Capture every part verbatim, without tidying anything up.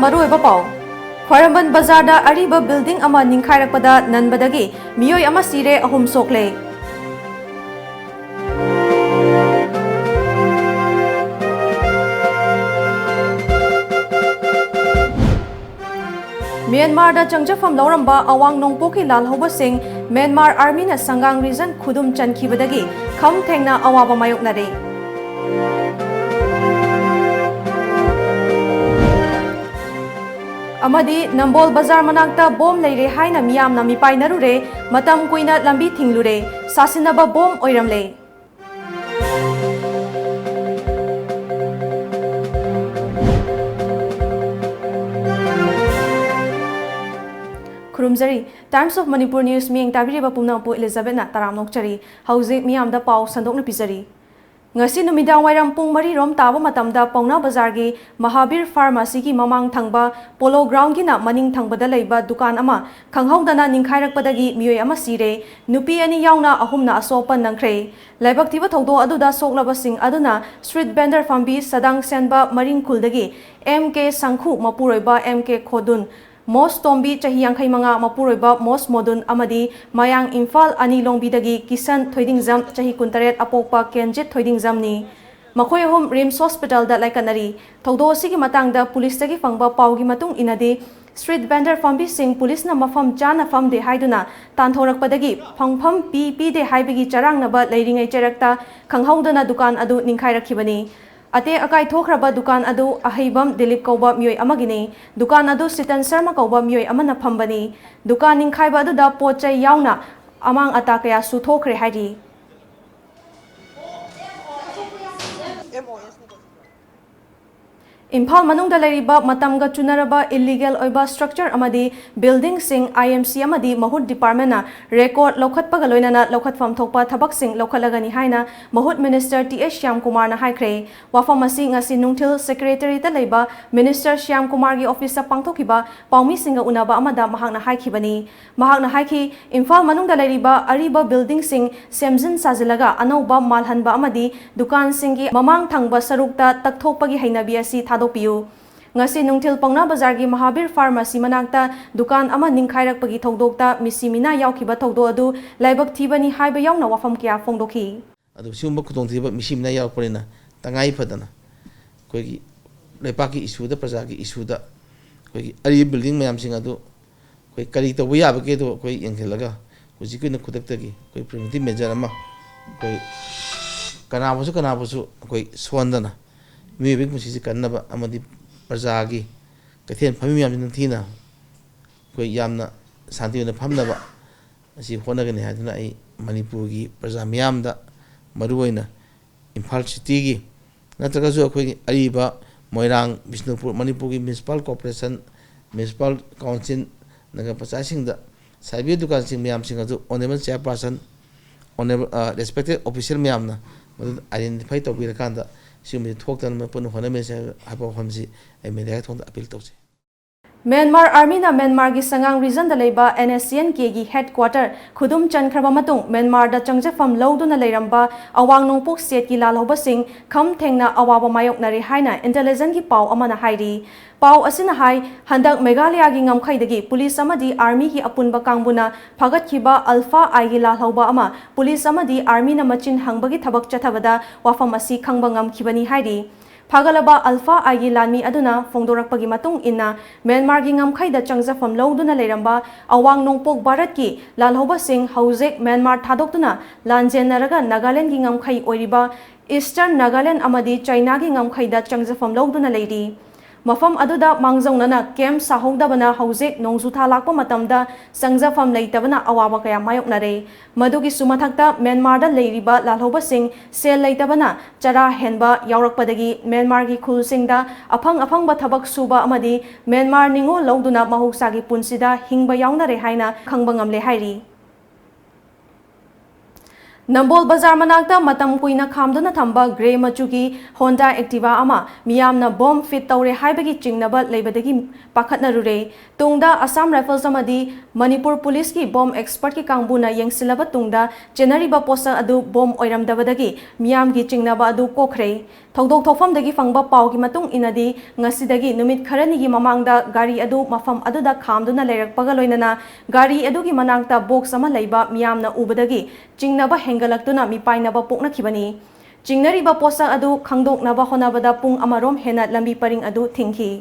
ꯃꯔꯨꯑꯣꯏꯕ ꯄꯥꯎ꯫ ꯈ꯭ꯋꯥꯏꯔꯝꯕꯟ ꯕꯖꯥꯔꯗ ꯑꯔꯤꯕ building ꯑꯃ ꯅꯤꯡꯈꯥꯏꯔꯛꯄꯗ ꯅꯟꯕꯗꯒꯤ ꯃꯤꯑꯣꯏ ꯑꯃ ꯁꯤꯔꯦ, ꯑꯍꯨꯝ ꯁꯣꯛꯂꯦ꯫ ꯃ꯭ꯌꯥꯟꯃꯥꯔꯗ ꯆꯪꯖꯐꯝ ꯂꯧꯔꯝꯕ ꯑꯋꯥꯡ ꯅꯣꯡꯄꯣꯛꯀꯤ ꯂꯥꯜꯍꯧꯕꯁꯤꯡ ꯃ꯭ꯌꯥꯟꯃꯥꯔ ꯑꯥꯔꯃꯤꯅ ꯁꯪꯒꯥꯡ ꯔꯤꯖꯟ ꯈꯨꯗꯨꯝ ꯆꯟꯈꯤꯕꯗꯒꯤ ꯈꯝ ꯊꯦꯡꯅ ꯑꯋꯥꯕ ꯃꯥꯌꯣꯛꯅꯔꯦ꯫ ꯑꯃꯗꯤ ꯅꯝꯕꯣꯜ ꯕꯖꯥꯔ ꯃꯅꯥꯛꯇ ꯕꯣꯝ ꯂꯩꯔꯦ ꯍꯥꯏꯅ ꯃꯤꯌꯥꯝꯅ ꯃꯤꯄꯥꯏꯅꯔꯨꯔꯦ, ꯃꯇꯝ ꯀꯨꯏꯅ ꯂꯝꯕꯤ ꯊꯤꯡꯂꯨꯔꯦ, ꯁꯥꯁꯤꯟꯅꯕ ꯕꯣꯝ ꯑꯣꯏꯔꯝꯂꯦ꯫ ꯈꯨꯔꯨꯝꯖꯔꯤ꯫ Times of Manipur News ꯃꯤꯠꯌꯦꯡ ꯇꯥꯕꯤꯔꯤꯕ ꯄꯨꯝꯅꯃꯛꯄꯨ ꯏꯂꯤꯖꯥꯕꯦꯠꯅ ꯇꯔꯥꯝꯅ ꯑꯣꯛꯆꯔꯤ꯫ ꯍꯧꯖꯤꯛ ꯃꯤꯌꯥꯝꯗ ꯄꯥꯎ ꯁꯟꯗꯣꯛꯅ ꯄꯤꯖꯔꯤ꯫ ꯉꯁꯤ ꯅꯨꯃꯤꯗꯥꯡ ꯋꯥꯏꯔꯝ ꯄꯨꯡ ꯃꯔꯤ ꯔꯣꯝ ꯇꯥꯕ ꯃꯇꯝꯗ ꯄꯥꯎꯅꯥ ꯕꯖꯥꯔꯒꯤ ꯃꯍꯥꯕꯤꯔ ꯐꯥꯔꯃꯥꯁꯤꯒꯤ ꯃꯃꯥꯡ ꯊꯪꯕ ꯄꯣꯂꯣ ꯒ꯭ꯔꯥꯎꯟꯒꯤꯅ ꯃꯅꯤꯡ ꯊꯪꯕꯗ ꯂꯩꯕ ꯗꯨꯀꯥꯟ ꯑꯃ ꯈꯪꯍꯧꯗꯅ ꯅꯤꯡꯈꯥꯏꯔꯛꯄꯗꯒꯤ ꯃꯤꯑꯣꯏ ꯑꯃ ꯁꯤꯔꯦ, ꯅꯨꯄꯤ ꯑꯅꯤ ꯌꯥꯎꯅ ꯑꯍꯨꯝꯅ ꯑꯁꯣꯛ ꯑꯄꯟ ꯅꯪꯈ꯭ꯔꯦ꯫ ꯂꯥꯏꯕꯛ ꯊꯤꯕ ꯊꯧꯗꯣꯛ ꯑꯗꯨꯗ ꯁꯣꯛꯂꯕꯁꯤꯡ ꯑꯗꯨꯅ street vendor ꯐꯝꯕꯤ ꯁꯗꯥꯡ ꯁꯦꯟꯕ ꯃꯔꯤꯡꯈꯨꯜꯗꯒꯤ ꯑꯦꯝ ꯀꯦ ꯁꯪꯈꯨ, ꯃꯄꯨꯔꯣꯏꯕ ꯑꯦꯝ ꯀꯦ ꯈꯣꯗꯨꯟ, ꯃꯣꯁ ꯇꯣꯝꯕꯤ ꯆꯍꯤ ꯌꯥꯡꯈꯩ ꯃꯉꯥ, ꯃꯄꯨꯔꯣꯏꯕ ꯃꯣꯁ ꯃꯣꯗꯨꯟ ꯑꯃꯗꯤ ꯃꯌꯥꯡ ꯏꯝꯐꯥꯜ ꯑꯅꯤ ꯂꯣꯡꯕꯤꯗꯒꯤ ꯀꯤꯁꯟ ꯊꯣꯏꯗꯤꯡꯖꯝ ꯆꯍꯤ ꯀꯨꯟꯇꯔꯦꯠ, ꯑꯄꯣꯛꯄ ꯀꯦꯟꯖꯤꯠ ꯊꯣꯏꯗꯤꯡꯖꯝꯅꯤ꯫ ꯃꯈꯣꯏ ꯑꯍꯨꯝ ꯔꯤꯝꯁ ꯍꯣꯁꯄꯤꯇꯥꯜꯗ ꯂꯥꯏꯀꯠꯅꯔꯤ꯫ ꯊꯧꯗꯣꯛ ꯑꯁꯤꯒꯤ ꯃꯇꯥꯡꯗ ꯄꯨꯂꯤꯁꯇꯒꯤ ꯐꯪꯕ ꯄꯥꯎꯒꯤ ꯃꯇꯨꯡ ꯏꯟꯅꯗꯤ, street vendor ꯐꯝꯕꯤꯁꯤꯡ ꯄꯨꯂꯤꯁꯅ ꯃꯐꯝ ꯆꯥꯅ ꯐꯝꯗꯦ ꯍꯥꯏꯗꯨꯅ ꯇꯥꯟꯊꯣꯔꯛꯄꯗꯒꯤ ꯐꯪꯐꯝ ꯄꯤ ꯄꯤꯗꯦ ꯍꯥꯏꯕꯒꯤ ꯆꯔꯥꯡꯅꯕ ꯂꯩꯔꯤꯉꯩ ꯆꯩꯔꯛꯇ ꯈꯪꯍꯧꯗꯅ ꯗꯨꯀꯥꯟ ꯑꯗꯨ ꯅꯤꯡꯈꯥꯏꯔꯛꯈꯤꯕꯅꯤ꯫ ꯑꯇꯦꯛ ꯑꯀꯥꯏ ꯊꯣꯛꯈ꯭ꯔꯕ ꯗꯨꯀꯥꯟ ꯑꯗꯨ ꯑꯍꯩꯕꯝ ꯗꯤꯂꯤꯞ ꯀꯧꯕ ꯃꯤꯑꯣꯏ ꯑꯃꯒꯤꯅꯤ꯫ ꯗꯨꯀꯥꯟ ꯑꯗꯨ ꯁꯤꯇꯟ ꯁꯔꯃ ꯀꯧꯕ ꯃꯤꯑꯣꯏ ꯑꯃꯅ ꯐꯝꯕꯅꯤ꯫ ꯗꯨꯀꯥꯟ ꯅꯤꯡꯈꯥꯏꯕ ꯑꯗꯨꯗ ꯄꯣꯠ ꯆꯩ ꯌꯥꯎꯅ ꯑꯃꯥꯡ ꯑꯇꯥ ꯀꯌꯥꯁꯨ ꯊꯣꯛꯈ꯭ꯔꯦ ꯍꯥꯏꯔꯤ꯫ ꯏꯝꯐꯥꯜ ꯃꯅꯨꯡꯗ ꯂꯩꯔꯤꯕ ꯃꯇꯝꯒ ꯆꯨꯅꯔꯕ illegal ꯑꯣꯏꯕ structure ꯑꯃꯗꯤ buildingꯁꯤꯡ, I M C ꯑꯃꯗꯤ ꯃꯍꯨꯠ departmentꯅ record ꯂꯧꯈꯠꯄꯒ ꯂꯣꯏꯅꯅ ꯂꯧꯈꯠꯐꯝ ꯊꯣꯛꯄ ꯊꯕꯛꯁꯤꯡ ꯂꯧꯈꯠꯂꯒꯅꯤ ꯍꯥꯏꯅ ꯃꯍꯨꯠ minister T S ꯁ꯭ꯌꯥꯝꯀꯨꯃꯥꯔꯅ ꯍꯥꯏꯈ꯭ꯔꯦ꯫ ꯋꯥꯐꯝ ꯑꯁꯤ ꯉꯁꯤ ꯅꯨꯡꯊꯤꯜ secretariatꯇ ꯂꯩꯕ minister ꯁ꯭ꯌꯥꯝꯀꯨꯃꯥꯔꯒꯤ officeꯇ ꯄꯥꯡꯊꯣꯛꯈꯤꯕ ꯄꯥꯎꯃꯤꯁꯤꯡꯒ ꯎꯅꯕ ꯑꯃꯗ ꯃꯍꯥꯛꯅ ꯍꯥꯏꯈꯤꯕꯅꯤ꯫ ꯃꯍꯥꯛꯅ ꯍꯥꯏꯈꯤ, ꯏꯝꯐꯥꯜ ꯃꯅꯨꯡꯗ ꯂꯩꯔꯤꯕ ꯑꯔꯤꯕ buildingꯁꯤꯡ ꯁꯦꯝꯖꯤꯟ ꯁꯥꯖꯤꯜꯂꯒ ꯑꯅꯧꯕ ꯃꯥꯜꯍꯟꯕ ꯑꯃꯗꯤ ꯗꯨꯀꯥꯟꯁꯤꯡꯒꯤ ꯃꯃꯥꯡ ꯊꯪꯕ ꯁꯔꯨꯛꯇ ꯇꯛꯊꯣꯛꯄꯒꯤ ꯍꯩꯅꯕꯤ ꯑꯁꯤ ꯊꯥꯗꯣꯛꯄꯤꯌꯨ꯫ ꯉꯁꯤ ꯅꯨꯡꯊꯤꯜ ꯄꯥꯎꯅꯥ ꯕꯖꯥꯔꯒꯤ ꯃꯍꯥꯕꯤꯔ ꯐꯥꯔꯃꯥꯁꯤ ꯃꯅꯥꯛꯇ ꯗꯨꯀꯥꯟ ꯑꯃ ꯅꯤꯡꯈꯥꯏꯔꯛꯄꯒꯤ ꯊꯧꯗꯣꯛꯇ ꯃꯤꯁꯤ ꯃꯤꯅꯥ ꯌꯥꯎꯈꯤꯕ ꯊꯧꯗꯣꯛ ꯑꯗꯨ ꯂꯥꯏꯕꯛ ꯊꯤꯕꯅꯤ ꯍꯥꯏꯕ ꯌꯥꯎꯅ ꯋꯥꯐꯝ ꯀꯌꯥ ꯐꯣꯡꯗꯣꯛꯈꯤ꯫ ꯑꯗꯨ ꯁꯤꯒꯨꯝꯕ ꯈꯨꯗꯣꯡꯊꯤꯕ ꯃꯤꯁꯤ ꯃꯤꯅꯥ ꯌꯥꯎꯔꯛꯄꯅꯤꯅ ꯇꯉꯥꯏ ꯐꯗꯅ ꯑꯩꯈꯣꯏꯒꯤ ꯂꯩꯄꯥꯛꯀꯤ ꯏꯁꯨꯗ, ꯄ꯭ꯔꯖꯥꯒꯤ ꯏꯁꯨꯗ ꯑꯩꯈꯣꯏꯒꯤ ꯑꯔꯤꯕ ꯕꯤꯜꯗꯤꯡ ꯃꯌꯥꯝꯁꯤꯡ ꯑꯗꯨ ꯑꯩꯈꯣꯏ ꯀꯔꯤ ꯇꯧꯕ ꯌꯥꯕꯒꯦꯗꯣ ꯑꯩꯈꯣꯏ ꯌꯦꯡꯁꯤꯜꯂꯒ ꯍꯧꯖꯤꯛꯀꯤ ꯑꯣꯏꯅ ꯈꯨꯗꯛꯇꯒꯤ ꯑꯩꯈꯣꯏ preventive measure ꯑꯃ ꯑꯩꯈꯣꯏ ꯀꯅꯥꯕꯨꯁꯨ, ꯀꯅꯥꯕꯨꯁꯨ ꯑꯩꯈꯣꯏ ꯁꯣꯟꯗꯅ ꯃꯤꯑꯣꯏꯕꯒꯤ ꯄꯨꯟꯁꯤꯁꯦ ꯀꯟꯅꯕ ꯑꯃꯗꯤ ꯄ꯭ꯔꯖꯥꯒꯤ ꯀꯩꯊꯦꯜ ꯐꯝꯃꯤ ꯃꯌꯥꯝꯁꯤ ꯅꯤꯡꯊꯤꯅ ꯑꯩꯈꯣꯏ ꯌꯥꯝꯅ ꯁꯥꯟꯇꯤ ꯑꯣꯏꯅ ꯐꯝꯅꯕ ꯑꯁꯤ ꯍꯣꯠꯅꯒꯅꯤ ꯍꯥꯏꯗꯨꯅ ꯑꯩ ꯃꯅꯤꯄꯨꯔꯒꯤ ꯄ꯭ꯔꯖꯥ ꯃꯤꯌꯥꯝꯗ, ꯃꯔꯨꯑꯣꯏꯅ ꯏꯝꯐꯥꯜ cityꯒꯤ ꯅꯠꯇ꯭ꯔꯒꯁꯨ ꯑꯩꯈꯣꯏꯒꯤ ꯑꯔꯤꯕ ꯃꯣꯏꯔꯥꯡ, ꯕꯤꯁꯅꯨꯄꯨꯔ, ꯃꯅꯤꯄꯨꯔꯒꯤ municipal corporation, municipal council, Nagar ꯄꯟꯆꯥꯌꯠꯁꯤꯡꯗ ꯁꯥꯏꯕꯤꯔ ꯗꯨꯀꯥꯟꯁꯤꯡ ꯃꯌꯥꯝꯁꯤꯡ ꯑꯗꯨ honourable chairperson, honourable, ꯑ, respected official ꯃꯌꯥꯝꯅ ꯃꯗꯨ identify ꯇꯧꯕꯤꯔꯀꯥꯟꯗ ꯁꯤꯒꯨꯝꯕꯁꯤ ꯊꯣꯛꯇꯅꯕ ꯄꯨꯟꯅ ꯍꯣꯠꯅꯃꯤꯟꯅꯁꯤ ꯍꯥꯏꯕ ꯋꯥꯐꯝꯁꯤ ꯑꯩ mediaꯒꯤ ꯊꯣꯡꯗ appeal ꯇꯧꯖꯩ꯫ ꯃ꯭ꯌꯥꯟꯃꯥꯔ ꯑꯥꯔꯃꯤꯅ ꯃ꯭ꯌꯥꯟꯃꯥꯔꯒꯤ ꯁꯉꯥꯡ regionꯗ ꯂꯩꯕ NSCN-Kꯒꯤ headquarter ꯈꯨꯗꯨꯝ ꯆꯟꯈ꯭ꯔꯕ ꯃꯇꯨꯡ ꯃ꯭ꯌꯥꯟꯃꯥꯔꯗ ꯆꯪꯖꯐꯝ ꯂꯧꯗꯨꯅ ꯂꯩꯔꯝꯕ ꯑꯋꯥꯡ ꯅꯣꯡꯄꯣꯛ stateꯀꯤ ꯂꯥꯜꯍꯧꯕꯁꯤꯡ ꯈꯝ ꯊꯦꯡꯅ ꯑꯋꯥꯕ ꯃꯥꯌꯣꯛꯅꯔꯦ ꯍꯥꯏꯅ intelligence-ꯀꯤ ꯄꯥꯎ ꯑꯃꯅ ꯍꯥꯏꯔꯤ꯫ ꯄꯥꯎ ꯑꯁꯤꯅ ꯍꯥꯏ, ꯍꯟꯗꯛ ꯃꯦꯘꯥꯂꯌꯥꯒꯤ ꯉꯝꯈꯩꯗꯒꯤ ꯄꯨꯂꯤꯁ ꯑꯃꯗꯤ ꯑꯥꯔꯃꯤꯒꯤ ꯑꯄꯨꯟꯕ ꯀꯥꯡꯕꯨꯅ ꯐꯥꯒꯠꯈꯤꯕ ꯑꯜꯐꯥ ꯑꯥꯏꯒꯤ ꯂꯥꯜꯍꯧꯕ ꯑꯃ ꯄꯨꯂꯤꯁ ꯑꯃꯗꯤ ꯑꯥꯔꯃꯤꯅ ꯃꯆꯤꯟ ꯍꯪꯕꯒꯤ ꯊꯕꯛ ꯆꯠꯊꯕꯗ ꯋꯥꯐꯝ ꯑꯁꯤ ꯈꯪꯕ ꯉꯝꯈꯤꯕꯅꯤ ꯍꯥꯏꯔꯤ꯫ ꯐꯥꯒꯠꯂꯕ ꯑꯜꯐꯥ ꯑꯥꯏꯒꯤ ꯂꯥꯟꯃꯤ ꯑꯗꯨꯅ ꯐꯣꯡꯗꯣꯔꯛꯄꯒꯤ ꯃꯇꯨꯡ ꯏꯟꯅ, ꯃ꯭ꯌꯥꯟꯃꯥꯔꯒꯤ ꯉꯝꯈꯩꯗ ꯆꯪꯖꯐꯝ ꯂꯧꯗꯨꯅ ꯂꯩꯔꯝꯕ ꯑꯋꯥꯡ ꯅꯣꯡꯄꯣꯛ ꯚꯥꯔꯠꯀꯤ ꯂꯥꯜꯍꯧꯕꯁꯤꯡ ꯍꯧꯖꯤꯛ ꯃ꯭ꯌꯥꯟꯃꯥꯔ ꯊꯥꯗꯣꯛꯇꯨꯅ ꯂꯥꯟꯖꯦꯟꯅꯔꯒ ꯅꯥꯒꯥꯂꯦꯟꯒꯤ ꯉꯝꯈꯩ ꯑꯣꯏꯔꯤꯕ Eastern Nagaland ꯑꯃꯗꯤ ꯆꯥꯏꯅꯥꯒꯤ ꯉꯝꯈꯩꯗ ꯆꯪꯖꯐꯝ ꯂꯧꯗꯨꯅ ꯂꯩꯔꯤ꯫ ꯃꯐꯝ ꯑꯗꯨꯗ ꯃꯥꯡꯖꯧꯅꯅ camp ꯁꯥꯍꯧꯗꯕꯅ ꯍꯧꯖꯤꯛ ꯅꯣꯡꯖꯨꯊꯥ ꯂꯥꯛꯄ ꯃꯇꯝꯗ ꯆꯪꯖꯐꯝ ꯂꯩꯇꯕꯅ ꯑꯋꯥꯕ ꯀꯌꯥ ꯃꯥꯌꯣꯛꯅꯔꯦ꯫ ꯃꯗꯨꯒꯤꯁꯨ ꯃꯊꯛꯇ ꯃ꯭ꯌꯥꯟꯃꯥꯔꯗ ꯂꯩꯔꯤꯕ ꯂꯥꯜꯍꯧꯕꯁꯤꯡ ꯁꯦꯜ ꯂꯩꯇꯕꯅ ꯆꯔꯥ ꯍꯦꯟꯕ ꯌꯥꯎꯔꯛꯄꯗꯒꯤ ꯃ꯭ꯌꯥꯟꯃꯥꯔꯒꯤ ꯈꯨꯜꯁꯤꯡꯗ ꯑꯐꯪ ꯑꯐꯪꯕ ꯊꯕꯛ ꯁꯨꯕ ꯑꯃꯗꯤ ꯃ꯭ꯌꯥꯟꯃꯥꯔ ꯅꯤꯉꯣꯜ ꯂꯧꯗꯨꯅ ꯃꯍꯧꯁꯥꯒꯤ ꯄꯨꯟꯁꯤꯗ ꯍꯤꯡꯕ ꯌꯥꯎꯅꯔꯦ ꯍꯥꯏꯅ ꯈꯪꯕ ꯉꯝꯂꯦ ꯍꯥꯏꯔꯤ꯫ ꯅꯝꯕꯣꯜ ꯕꯖꯥꯔ ꯃꯅꯥꯛꯇ ꯃꯇꯝ ꯀꯨꯏꯅ ꯈꯥꯝꯗꯨꯅ ꯊꯝꯕ ꯒ꯭ꯔꯦ ꯃꯆꯨꯒꯤ ꯍꯣꯟꯗꯥ ꯑꯦꯛꯇꯤꯚꯥ ꯑꯃ ꯃꯤꯌꯥꯝꯅ ꯕꯣꯝ ꯐꯤꯠ ꯇꯧꯔꯦ ꯍꯥꯏꯕꯒꯤ ꯆꯤꯡꯅꯕ ꯂꯩꯕꯗꯒꯤ ꯄꯥꯈꯠꯅꯔꯨꯔꯦ꯫ ꯇꯨꯡꯗ ꯑꯁꯥꯝ ꯔꯥꯏꯐꯜꯁ ꯑꯃꯗꯤ ꯃꯅꯤꯄꯨꯔ ꯄꯨꯂꯤꯁꯀꯤ ꯕꯣꯝ ꯑꯦꯛꯁꯄꯔꯠꯀꯤ ꯀꯥꯡꯕꯨꯅ ꯌꯦꯡꯁꯤꯜꯂꯕ ꯇꯨꯡꯗ ꯆꯦꯟꯅꯔꯤꯕ ꯄꯣꯠꯁꯛ ꯑꯗꯨ ꯕꯣꯝ ꯑꯣꯏꯔꯝꯗꯕꯗꯒꯤ ꯃꯤꯌꯥꯝꯒꯤ ꯆꯤꯡꯅꯕ ꯑꯗꯨ ꯀꯣꯛꯈ꯭ꯔꯦ꯫ ꯊꯧꯗꯣꯛ ꯊꯣꯛꯐꯝꯗꯒꯤ ꯐꯪꯕ ꯄꯥꯎꯒꯤ ꯃꯇꯨꯡ ꯏꯟꯅꯗꯤ, ꯉꯁꯤꯗꯒꯤ ꯅꯨꯃꯤꯠ ꯈꯔꯅꯤꯒꯤ ꯃꯃꯥꯡꯗ ꯒꯥꯔꯤ ꯑꯗꯨ ꯃꯐꯝ ꯑꯗꯨꯗ ꯈꯥꯝꯗꯨꯅ ꯂꯩꯔꯛꯄꯒ ꯂꯣꯏꯅꯅ ꯒꯥꯔꯤ ꯑꯗꯨꯒꯤ ꯃꯅꯥꯛꯇ ꯕꯣꯛꯁ ꯑꯃ ꯂꯩꯕ ꯃꯤꯌꯥꯝꯅ ꯎꯕꯗꯒꯤ ꯆꯤꯡꯅꯕ ꯍꯦꯟꯒꯠꯂꯛꯇꯨꯅ ꯃꯤꯄꯥꯏꯅꯕ ꯄꯣꯛꯅꯈꯤꯕꯅꯤ꯫ ꯆꯤꯡꯅꯔꯤꯕ ꯄꯣꯠꯁꯛ ꯑꯗꯨ ꯈꯪꯗꯣꯛꯅꯕ ꯍꯣꯠꯅꯕꯗ ꯄꯨꯡ ꯑꯃꯔꯣꯝ ꯍꯦꯟꯅ ꯂꯝꯕꯤ ꯄꯔꯤꯡ ꯑꯗꯨ ꯊꯤꯡꯈꯤ꯫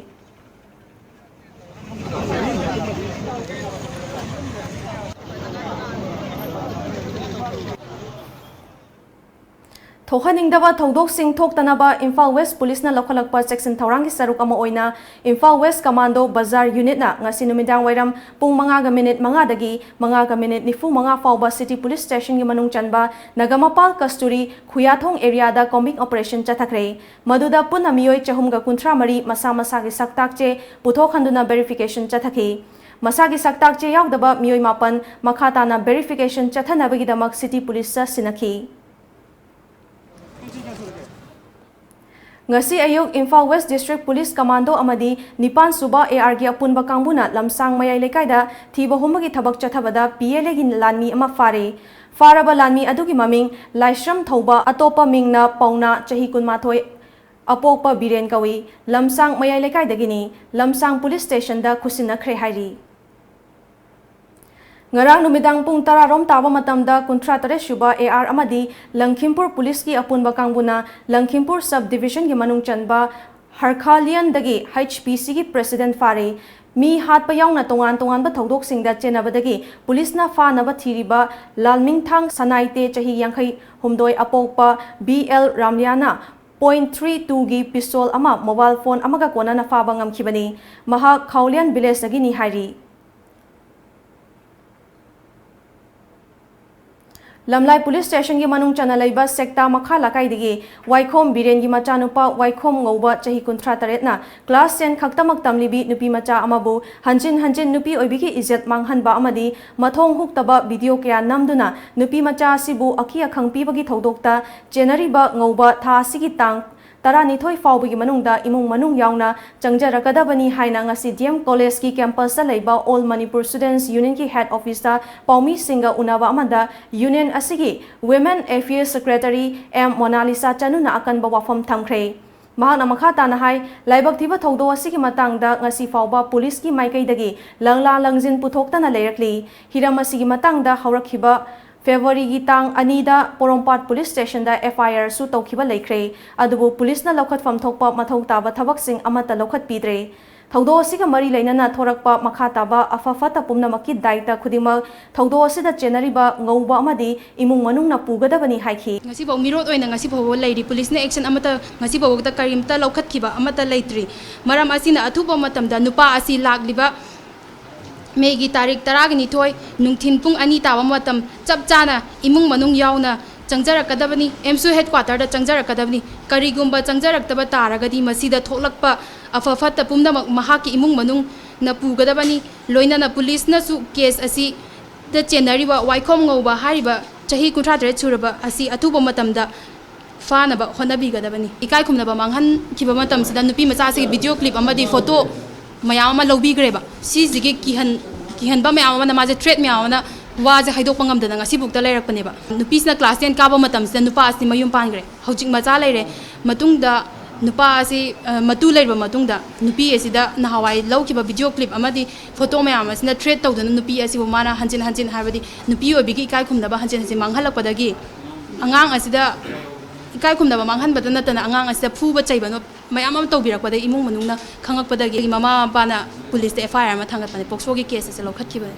ꯊꯣꯛꯍꯟꯅꯤꯡꯗꯕ ꯊꯧꯗꯣꯛꯁꯤꯡ ꯊꯣꯛꯇꯅꯕ ꯏꯝꯐꯥꯜ ꯋꯦꯁ ꯄꯨꯂꯤꯁꯅ ꯂꯧꯈꯠꯂꯛꯄ ꯆꯦꯛꯁꯤꯟ ꯊꯧꯔꯥꯡꯒꯤ ꯁꯔꯨꯛ ꯑꯃ ꯑꯣꯏꯅ ꯏꯝꯐꯥꯜ ꯋꯦꯁ ꯀꯃꯥꯟꯗꯣ ꯕꯖꯥꯔ ꯌꯨꯅꯤꯠꯅ ꯉꯁꯤ ꯅꯨꯃꯤꯗꯥꯡ ꯋꯥꯏꯔꯝ ꯄꯨꯡ ꯃꯉꯥꯒ ꯃꯤꯅꯤꯠ ꯃꯉꯥꯗꯒꯤ ꯃꯉꯥꯒ ꯃꯤꯅꯤꯠ ꯅꯤꯐꯨ ꯃꯉꯥ ꯐꯥꯎꯕ ꯁꯤꯇꯤ ꯄꯨꯂꯤꯁ ꯁ꯭ꯇꯦꯁꯟꯒꯤ ꯃꯅꯨꯡ ꯆꯟꯕ ꯅꯒꯃꯄꯥꯜ ꯀꯁꯇꯨꯔꯤ ꯈꯨꯌꯥꯊꯣꯡ ꯑꯦꯔꯤꯌꯥꯗ ꯀꯣꯝꯕꯤꯡ ꯑꯣꯄꯔꯦꯁꯟ ꯆꯠꯊꯈ꯭ꯔꯦ꯫ ꯃꯗꯨꯗ ꯄꯨꯟꯅ ꯃꯤꯑꯣꯏ ꯆꯍꯨꯝꯒ ꯀꯨꯟꯊ꯭ꯔꯥ ꯃꯔꯤ ꯃꯁꯥ ꯃꯁꯥꯒꯤ ꯁꯛꯇꯥꯛ ꯆꯦ ꯄꯨꯊꯣꯛꯍꯟꯗꯨꯅ ꯚꯦꯔꯤꯐꯤꯀꯦꯁꯟ ꯆꯠꯊꯈꯤ꯫ ꯃꯁꯥꯒꯤ ꯁꯛꯇꯥꯛ ꯆꯦ ꯌꯥꯎꯗꯕ ꯃꯤꯑꯣꯏ ꯃꯥꯄꯟ ꯃꯈꯥ ꯇꯥꯅ ꯚꯦꯔꯤꯐꯤꯀꯦꯁꯟ ꯆꯠꯊꯅꯕꯒꯤꯗꯃꯛ ꯁꯤꯇꯤ ꯄꯨꯂꯤꯁꯇ ꯁꯤꯟꯅꯈꯤ꯫ ꯉꯁꯤ ꯑꯌꯨꯛ Imphal west district police commando ꯑꯃꯗꯤ ꯅꯤꯄꯥꯟ ꯁꯨꯕ ꯑꯦ ꯑꯥꯔꯒꯤ ꯑꯄꯨꯟꯕ ꯀꯥꯡꯕꯨꯅ ꯂꯝꯁꯥꯡ ꯃꯌꯥꯏ ꯂꯩꯀꯥꯏꯗ ꯊꯤꯕ ꯍꯨꯝꯕꯒꯤ ꯊꯕꯛ ꯆꯠꯊꯕꯗ ꯄꯤ ꯑꯦꯜ ꯑꯦꯒꯤ ꯂꯥꯟꯃꯤ ꯑꯃ ꯐꯥꯔꯦ꯫ ꯐꯥꯔꯕ ꯂꯥꯟꯃꯤ ꯑꯗꯨꯒꯤ ꯃꯃꯤꯡ ꯂꯥꯏꯁ꯭ꯔꯝ ꯊꯧꯕ, ꯑꯇꯣꯞꯄ ꯃꯤꯡꯅ ꯄꯥꯎꯅꯥ, ꯆꯍꯤ ꯀꯨꯟꯃꯥꯊꯣꯏ, ꯑꯄꯣꯛꯄ ꯕꯤꯔꯦꯟ ꯀꯧꯏ꯫ ꯂꯝꯁꯥꯡ ꯃꯌꯥꯏ ꯂꯩꯀꯥꯏꯗꯒꯤꯅꯤ꯫ ꯂꯝꯁꯥꯡ ꯄꯨꯂꯤꯁ ꯁ꯭ꯇꯦꯁꯟꯗ ꯈꯨꯠꯁꯤꯟꯅꯈ꯭ꯔꯦ ꯍꯥꯏꯔꯤ꯫ ꯉꯔꯥꯡ ꯅꯨꯃꯤꯗꯥꯡ ꯄꯨꯡ ꯇꯔꯥ ꯔꯣꯝ ꯇꯥꯕ ꯃꯇꯝꯗ ꯀꯨꯟꯊ꯭ꯔꯥ ꯇꯔꯦꯠ ꯁꯨꯕ ꯑꯦ ꯑꯥꯔ ꯑꯃꯗꯤ ꯂꯪꯈꯤꯝꯄꯨꯔ ꯄꯨꯂꯤꯁꯀꯤ ꯑꯄꯨꯟꯕ ꯀꯥꯡꯕꯨꯅ ꯂꯪꯈꯤꯝꯄꯨꯔ ꯁꯕ ꯗꯤꯕꯤꯖꯟꯒꯤ ꯃꯅꯨꯡ ꯆꯟꯕ ꯍꯔꯈꯥꯂꯤꯌꯟꯗꯒꯤ ꯍꯩꯆ ꯄꯤ ꯁꯤꯒꯤ ꯄ꯭ꯔꯦꯁꯤꯗꯦꯟꯠ ꯐꯥꯔꯦ꯫ ꯃꯤ ꯍꯥꯠꯄ ꯌꯥꯎꯅ ꯇꯣꯉꯥꯟ ꯇꯣꯉꯥꯟꯕ ꯊꯧꯗꯣꯛꯁꯤꯡꯗ ꯆꯦꯟꯅꯕꯗꯒꯤ ꯄꯨꯂꯤꯁꯅ ꯐꯥꯅꯕ ꯊꯤꯔꯤꯕ ꯂꯥꯜꯃꯤꯡꯊꯥꯡ ꯁꯅꯥꯏꯇꯦ, ꯆꯍꯤ ꯌꯥꯡꯈꯩ ꯍꯨꯝꯗꯣꯏ, ꯑꯄꯣꯛꯄ ꯕꯤ ꯑꯦꯜ ꯔꯥꯝꯂꯤꯌꯥꯅ ꯄꯣꯏꯟꯠ ꯊ꯭ꯔꯤ ꯇꯨꯒꯤ ꯄꯤꯁꯇꯣꯜ ꯑꯃ, ꯃꯣꯕꯥꯏꯜ ꯐꯣꯟ ꯑꯃꯒ ꯀꯣꯟꯅꯅ ꯐꯥꯕ ꯉꯝꯈꯤꯕꯅꯤ꯫ ꯃꯍꯥꯛ ꯈꯥꯎꯂꯤꯌꯥꯟ ꯚꯤꯂꯦꯖꯇꯒꯤꯅꯤ ꯍꯥꯏꯔꯤ꯫ ꯂꯝꯂꯥꯏ ꯄꯨꯂꯤꯁ ꯁ꯭ꯇꯦꯁꯟꯒꯤ ꯃꯅꯨꯡ ꯆꯟꯅ ꯂꯩꯕ ꯁꯦꯛꯇꯥ ꯃꯈꯥ ꯂꯩꯀꯥꯏꯗꯒꯤ ꯋꯥꯏꯈꯣꯝ ꯕꯤꯔꯦꯟꯒꯤ ꯃꯆꯥꯅꯨꯄꯥ ꯋꯥꯏꯈꯣꯝ ꯉꯧꯕ, ꯆꯍꯤ ꯀꯨꯟꯊ꯭ꯔꯥ ꯇꯔꯦꯠꯅ ꯀ꯭ꯂꯥꯁ ꯇꯦꯟ ꯈꯛꯇꯃꯛ ꯇꯝꯂꯤꯕꯤ ꯅꯨꯄꯤ ꯃꯆꯥ ꯑꯃꯕꯨ ꯍꯟꯖꯤꯟ ꯍꯟꯖꯤꯟ ꯅꯨꯄꯤ ꯑꯣꯏꯕꯤꯒꯤ ꯏꯖꯠ ꯃꯥꯡꯍꯟꯕ ꯑꯃꯗꯤ ꯃꯊꯣꯡ ꯍꯨꯛꯇꯕ ꯚꯤꯗꯤꯑꯣ ꯀꯌꯥ ꯅꯝꯗꯨꯅ ꯅꯨꯄꯤ ꯃꯆꯥ ꯑꯁꯤꯕꯨ ꯑꯀꯤ ꯑꯈꯪ ꯄꯤꯕꯒꯤ ꯊꯧꯗꯣꯛꯇ ꯆꯦꯟꯅꯔꯤꯕ ꯉꯧꯕ ꯊꯥ ꯑꯁꯤꯒꯤ ꯇꯥꯡ ꯇꯔꯥꯅꯤꯊꯣꯏ ꯐꯥꯎꯕꯒꯤ ꯃꯅꯨꯡꯗ ꯏꯃꯨꯡ ꯃꯅꯨꯡ ꯌꯥꯎꯅ ꯆꯪꯖꯔꯛꯀꯗꯕꯅꯤ ꯍꯥꯏꯅ ꯉꯁꯤ ꯗꯤ ꯑꯦꯝ ꯀꯣꯂꯦꯖꯀꯤ ꯀꯦꯝꯄꯁꯇ ꯂꯩꯕ ꯑꯣꯜ ꯃꯅꯤꯄꯨꯔ ꯁ꯭ꯇꯨꯗꯦꯟꯠꯁ ꯌꯨꯅꯤꯌꯟꯒꯤ ꯍꯦꯗ ꯑꯣꯐꯤꯁꯇ ꯄꯥꯎꯃꯤꯁꯤꯡꯒ ꯎꯅꯕ ꯑꯃꯗ ꯌꯨꯅꯤꯌꯟ ꯑꯁꯤꯒꯤ women affairs secretary M Monalisa ꯆꯅꯨꯅ ꯑꯀꯟꯕ ꯋꯥꯐꯝ ꯊꯝꯈ꯭ꯔꯦ꯫ ꯃꯍꯥꯛꯅ ꯃꯈꯥ ꯇꯥꯅ ꯍꯥꯏ, ꯂꯥꯏꯕꯛ ꯊꯤꯕ ꯊꯧꯗꯣꯛ ꯑꯁꯤꯒꯤ ꯃꯇꯥꯡꯗ ꯉꯁꯤ ꯐꯥꯎꯕ ꯄꯨꯂꯤꯁꯀꯤ ꯃꯥꯏꯀꯩꯗꯒꯤ ꯂꯪꯂꯥ ꯂꯪꯖꯤꯟ ꯄꯨꯊꯣꯛꯇꯅ ꯂꯩꯔꯛꯂꯤ꯫ ꯍꯤꯔꯝ ꯑꯁꯤꯒꯤ ꯃꯇꯥꯡꯗ ꯍꯧꯔꯛꯈꯤꯕ ꯐꯦꯕ꯭ꯔꯨꯋꯥꯔꯤꯒꯤ ꯇꯥꯡ ꯑꯅꯤꯗ ꯄꯣꯔꯣꯝꯄꯥꯠ ꯄꯨꯂꯤꯁ ꯁ꯭ꯇꯦꯁꯟꯗ ꯑꯦꯐ ꯑꯥꯏ ꯑꯥꯔꯁꯨ ꯇꯧꯈꯤꯕ ꯂꯩꯈ꯭ꯔꯦ꯫ ꯑꯗꯨꯕꯨ ꯄꯨꯂꯤꯁꯅ ꯂꯧꯈꯠꯐꯝ ꯊꯣꯛꯄ ꯃꯊꯧ ꯇꯥꯕ ꯊꯕꯛꯁꯤꯡ ꯑꯃꯠꯇ ꯂꯧꯈꯠꯄꯤꯗ꯭ꯔꯦ꯫ ꯊꯧꯗꯣꯛ ꯑꯁꯤꯒ ꯃꯔꯤ ꯂꯩꯅꯅ ꯊꯣꯔꯛꯄ ꯃꯈꯥ ꯇꯥꯕ ꯑꯐ ꯐꯠꯇ ꯄꯨꯝꯅꯃꯛꯀꯤ ꯗꯥꯏꯇ ꯈꯨꯗꯤꯡꯃꯛ ꯊꯧꯗꯣꯛ ꯑꯁꯤꯗ ꯆꯦꯟꯅꯔꯤꯕ ꯉꯧꯕ ꯑꯃꯗꯤ ꯏꯃꯨꯡ ꯃꯅꯨꯡꯅ ꯄꯨꯒꯗꯕꯅꯤ ꯍꯥꯏꯈꯤ꯫ ꯉꯁꯤꯐꯥꯎ ꯃꯤꯔꯣꯠ ꯑꯣꯏꯅ ꯉꯁꯤ ꯐꯥꯎꯕ ꯂꯩꯔꯤ꯫ ꯄꯨꯂꯤꯁꯅ ꯑꯦꯛꯁꯟ ꯑꯃꯠꯇ ꯉꯁꯤ ꯐꯥꯎꯕꯗ ꯀꯔꯤꯝꯇ ꯂꯧꯈꯠꯈꯤꯕ ꯑꯃꯠꯇ ꯂꯩꯇ꯭ꯔꯤ꯫ ꯃꯔꯝ ꯑꯁꯤꯅ ꯑꯊꯨꯕ ꯃꯇꯝꯗ ꯅꯨꯄꯥ ꯑꯁꯤ ꯂꯥꯛꯂꯤꯕ ꯃꯦꯒꯤ ꯇꯥꯔꯤꯛ ꯇꯔꯥꯒ ꯅꯤꯊꯣꯏ ꯅꯨꯡꯊꯤꯟ ꯄꯨꯡ ꯑꯅꯤ ꯇꯥꯕ ꯃꯇꯝ ꯆꯞ ꯆꯥꯅ ꯏꯃꯨꯡ ꯃꯅꯨꯡ ꯌꯥꯎꯅ ꯆꯪꯖꯔꯛꯀꯗꯕꯅꯤ, ꯑꯦꯝꯁꯨ ꯍꯦꯗꯀ꯭ꯋꯥꯇꯔꯗ ꯆꯪꯖꯔꯛꯀꯗꯕꯅꯤ꯫ ꯀꯔꯤꯒꯨꯝꯕ ꯆꯪꯖꯔꯛꯇꯕ ꯇꯥꯔꯒꯗꯤ ꯃꯁꯤꯗ ꯊꯣꯛꯂꯛꯄ ꯑꯐ ꯐꯠꯇ ꯄꯨꯝꯅꯃꯛ ꯃꯍꯥꯛꯀꯤ ꯏꯃꯨꯡ ꯃꯅꯨꯡꯅ ꯄꯨꯒꯗꯕꯅꯤ꯫ ꯂꯣꯏꯅꯅ ꯄꯨꯂꯤꯁꯅꯁꯨ ꯀꯦꯁ ꯑꯁꯤꯗ ꯆꯦꯟꯅꯔꯤꯕ ꯋꯥꯏꯈꯣꯝ ꯉꯧꯕ ꯍꯥꯏꯔꯤꯕ ꯆꯍꯤ ꯀꯨꯟꯊ꯭ꯔꯥ ꯇꯔꯦꯠ ꯁꯨꯔꯕ ꯑꯁꯤ ꯑꯊꯨꯕ ꯃꯇꯝꯗ ꯐꯥꯅꯕ ꯍꯣꯠꯅꯕꯤꯒꯗꯕꯅꯤ꯫ ꯏꯀꯥꯏ ꯈꯨꯝꯅꯕ ꯃꯥꯡꯍꯟꯈꯤꯕ ꯃꯇꯝꯁꯤꯗ ꯅꯨꯄꯤ ꯃꯆꯥꯁꯤꯒꯤ ꯚꯤꯗꯤꯑꯣ ꯀ꯭ꯂꯤꯞ ꯑꯃꯗꯤ ꯐꯣꯇꯣ ꯃꯌꯥꯝ ꯑꯃ ꯂꯧꯕꯤꯈ꯭ꯔꯦꯕ꯫ ꯁꯤꯁꯤꯒꯤ ꯀꯤꯍꯟ-, ꯀꯤꯍꯟꯕ ꯃꯌꯥꯝ ꯑꯃꯅ, ꯃꯥꯁꯦ ꯊ꯭ꯔꯦꯠ ꯃꯌꯥꯝ ꯑꯃꯅ ꯋꯥꯁꯦ ꯍꯥꯏꯗꯣꯛꯄ ꯉꯝꯗꯅ ꯉꯁꯤꯐꯥꯎꯗ ꯂꯩꯔꯛꯄꯅꯦꯕ꯫ ꯅꯨꯄꯤꯁꯤꯅ ꯀ꯭ꯂꯥꯁ ꯇꯦꯟ ꯀꯥꯕ ꯃꯇꯝꯁꯤꯗ ꯅꯨꯄꯥ ꯑꯁꯤ ꯃꯌꯨꯝ ꯄꯥꯟꯈ꯭ꯔꯦ꯫ ꯍꯧꯖꯤꯛ ꯃꯆꯥ ꯂꯩꯔꯦ꯫ ꯃꯇꯨꯡꯗ ꯅꯨꯄꯥ ꯑꯁꯤ, ꯑ, ꯃꯇꯨ ꯂꯩꯔꯕ ꯃꯇꯨꯡꯗ ꯅꯨꯄꯤ ꯑꯁꯤꯗ ꯅꯍꯥꯟꯋꯥꯏ ꯂꯧꯈꯤꯕ ꯚꯤꯗꯤꯑꯣ ꯀ꯭ꯂꯤꯞ ꯑꯃꯗꯤ ꯐꯣꯇꯣ ꯃꯌꯥꯝ ꯑꯁꯤꯅ ꯊ꯭ꯔꯦꯠ ꯇꯧꯗꯨꯅ ꯅꯨꯄꯤ ꯑꯁꯤꯕꯨ ꯃꯥꯅ ꯍꯟꯖꯤꯟ ꯍꯟꯖꯤꯟ, ꯍꯥꯏꯕꯗꯤ ꯅꯨꯄꯤ ꯑꯣꯏꯕꯤꯒꯤ ꯏꯀꯥꯏ ꯈꯨꯝꯅꯕ ꯍꯟꯖꯤꯟ ꯍꯟꯖꯤꯟ ꯃꯥꯡꯍꯜꯂꯛꯄꯗꯒꯤ ꯑꯉꯥꯡ ꯑꯁꯤꯗ ꯏꯀꯥꯏ ꯈꯨꯝꯅꯕ ꯃꯥꯡꯍꯟꯕꯗ ꯅꯠꯇꯅ ꯑꯉꯥꯡ ꯑꯁꯤꯗ ꯐꯨꯕ ꯆꯩꯕ ꯃꯌꯥꯝ ꯑꯃ ꯇꯧꯕꯤꯔꯛꯄꯗꯒꯤ ꯏꯃꯨꯡ ꯃꯅꯨꯡꯅ ꯈꯪꯉꯛꯄꯗꯒꯤ ꯃꯃꯥ ꯃꯄꯥꯅ ꯄꯨꯂꯤꯁꯇ ꯑꯦꯐ ꯑꯥꯏ ꯑꯥꯔ ꯑꯃ ꯊꯥꯡꯒꯠꯄꯅꯦ, ꯄꯣꯛꯁꯣꯒꯤ ꯀꯦꯁ ꯑꯁꯤ ꯂꯧꯈꯠꯈꯤꯕꯅꯦ꯫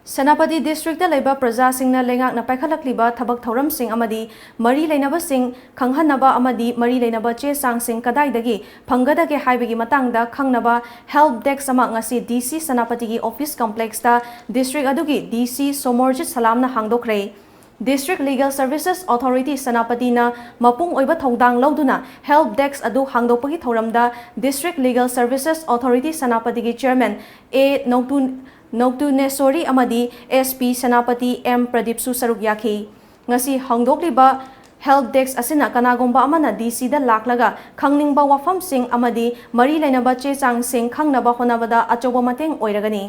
ꯁꯦꯅꯥꯄꯇꯤ ꯗꯤꯁꯇ꯭ꯔꯤꯛꯇ ꯂꯩꯕ ꯄ꯭ꯔꯖꯥꯁꯤꯡꯅ ꯂꯩꯉꯥꯛꯅ ꯄꯥꯏꯈꯠꯂꯛꯂꯤꯕ ꯊꯕꯛ ꯊꯧꯔꯝꯁꯤꯡ ꯑꯃꯗꯤ ꯃꯔꯤ ꯂꯩꯅꯕꯁꯤꯡ ꯈꯪꯍꯟꯅꯕ ꯑꯃꯗꯤ ꯃꯔꯤ ꯂꯩꯅꯕ ꯆꯦ ꯆꯥꯡꯁꯤꯡ ꯀꯗꯥꯏꯗꯒꯤ ꯐꯪꯒꯗꯒꯦ ꯍꯥꯏꯕꯒꯤ ꯃꯇꯥꯡꯗ ꯈꯪꯅꯕ help desk ꯑꯃ ꯉꯁꯤ ꯗꯤ ꯁꯤ ꯁꯦꯅꯥꯄꯇꯤꯒꯤ office complexꯇ ꯗꯤꯁꯇ꯭ꯔꯤꯛ ꯑꯗꯨꯒꯤ ꯗꯤ ꯁꯤ Somorjit ꯁꯂꯥꯝꯅ ꯍꯥꯡꯗꯣꯛꯈ꯭ꯔꯦ꯫ District Legal Services Authority ꯁꯦꯅꯥꯄꯇꯤꯅ ꯃꯄꯨꯡ ꯑꯣꯏꯕ ꯊꯧꯗꯥꯡ ꯂꯧꯗꯨꯅ help desk ꯑꯗꯨ ꯍꯥꯡꯗꯣꯛꯄꯒꯤ ꯊꯧꯔꯝꯗ District Legal Services Authority ꯁꯦꯅꯥꯄꯇꯤꯒꯤ chairman ꯑꯦ ꯅꯧꯇꯨ-, ꯅꯧꯇꯨꯅꯦꯁꯣꯔꯤ ꯑꯃꯗꯤ ꯑꯦꯁ ꯄꯤ ꯁꯦꯅꯥꯄꯇꯤ ꯑꯦꯝ ꯄ꯭ꯔꯗꯤꯞꯁꯨ ꯁꯔꯨꯛ ꯌꯥꯈꯤ꯫ ꯉꯁꯤ ꯍꯥꯡꯗꯣꯛꯂꯤꯕ help desk ꯑꯁꯤꯅ ꯀꯅꯥꯒꯨꯝꯕ ꯑꯃꯅ ꯗꯤ ꯁꯤꯗ ꯂꯥꯛꯂꯒ ꯈꯪꯅꯤꯡꯕ ꯋꯥꯐꯝꯁꯤꯡ ꯑꯃꯗꯤ ꯃꯔꯤ ꯂꯩꯅꯕ ꯆꯦ ꯆꯥꯡꯁꯤꯡ ꯈꯪꯅꯕ ꯍꯣꯠꯅꯕꯗ ꯑꯆꯧꯕ ꯃꯇꯦꯡ ꯑꯣꯏꯔꯒꯅꯤ꯫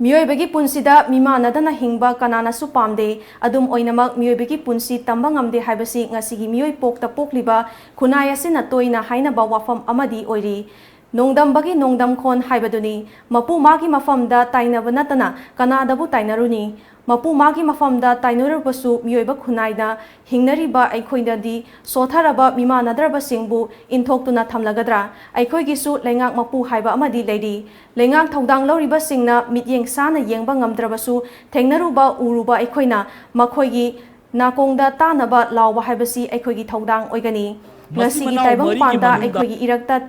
ꯃꯤꯑꯣꯏꯕꯒꯤ ꯄꯨꯟꯁꯤꯗ ꯃꯤꯃꯥꯟꯅꯗꯅ ꯍꯤꯡꯕ ꯀꯅꯥꯅꯁꯨ ꯄꯥꯝꯗꯦ꯫ ꯑꯗꯨꯝ ꯑꯣꯏꯅꯃꯛ, ꯃꯤꯑꯣꯏꯕꯒꯤ ꯄꯨꯟꯁꯤ ꯇꯝꯕ ꯉꯝꯗꯦ ꯍꯥꯏꯕꯁꯤ ꯉꯁꯤꯒꯤ ꯃꯤꯑꯣꯏ ꯄꯣꯛꯇ ꯄꯣꯛꯂꯤꯕ ꯈꯨꯟꯅꯥꯏ ꯑꯁꯤꯅ ꯇꯣꯏꯅ ꯍꯥꯏꯅꯕ ꯋꯥꯐꯝ ꯑꯃꯗꯤ ꯑꯣꯏꯔꯤ꯫ ꯅꯣꯡꯗꯝꯕꯒꯤ ꯅꯣꯡꯗꯝꯈꯣꯟ ꯍꯥꯏꯕꯗꯨꯅꯤ꯫ ꯃꯄꯨ ꯃꯥꯒꯤ ꯃꯐꯝꯗ ꯇꯥꯏꯅꯕ ꯅꯠꯇꯅ ꯀꯅꯥꯗꯕꯨ ꯇꯥꯏꯅꯔꯨꯅꯤ? ꯃꯄꯨ ꯃꯥꯒꯤ ꯃꯐꯝꯗ ꯇꯥꯏꯅꯔꯨꯕꯁꯨ ꯃꯤꯑꯣꯏꯕ ꯈꯨꯟꯅꯥꯏꯅ ꯍꯤꯡꯅꯔꯤꯕ ꯑꯩꯈꯣꯏꯅꯗꯤ ꯁꯣꯠꯊꯔꯕ ꯃꯤꯃꯥꯟꯅꯗ꯭ꯔꯕꯁꯤꯡꯕꯨ ꯏꯟꯊꯣꯛꯇꯨꯅ ꯊꯝꯂꯒꯗ꯭ꯔꯥ? ꯑꯩꯈꯣꯏꯒꯤꯁꯨ ꯂꯩꯉꯥꯛ ꯃꯄꯨ ꯍꯥꯏꯕ ꯑꯃꯗꯤ ꯂꯩꯔꯤ꯫ ꯂꯩꯉꯥꯛ ꯊꯧꯗꯥꯡ ꯂꯧꯔꯤꯕꯁꯤꯡꯅ ꯃꯤꯠꯌꯦꯡ ꯁꯥꯅ ꯌꯦꯡꯕ ꯉꯝꯗ꯭ꯔꯕꯁꯨ, ꯊꯦꯡꯅꯔꯨꯕ ꯎꯔꯨꯕ ꯑꯩꯈꯣꯏꯅ ꯃꯈꯣꯏꯒꯤ ꯅꯥꯀꯣꯡꯗ ꯇꯥꯅꯕ ꯂꯥꯎꯕ ꯍꯥꯏꯕꯁꯤ ꯑꯩꯈꯣꯏꯒꯤ ꯊꯧꯗꯥꯡ ꯑꯣꯏꯒꯅꯤ꯫ ꯃꯁꯤ ꯉꯁꯤꯒꯤ ꯃꯅꯥꯎ ꯇꯥꯏꯕꯪ ꯃꯔꯤꯒꯤ ꯄꯥꯟꯗ ꯃꯅꯨꯡꯗ ꯑꯩꯈꯣꯏꯒꯤ ꯏꯔꯛꯇ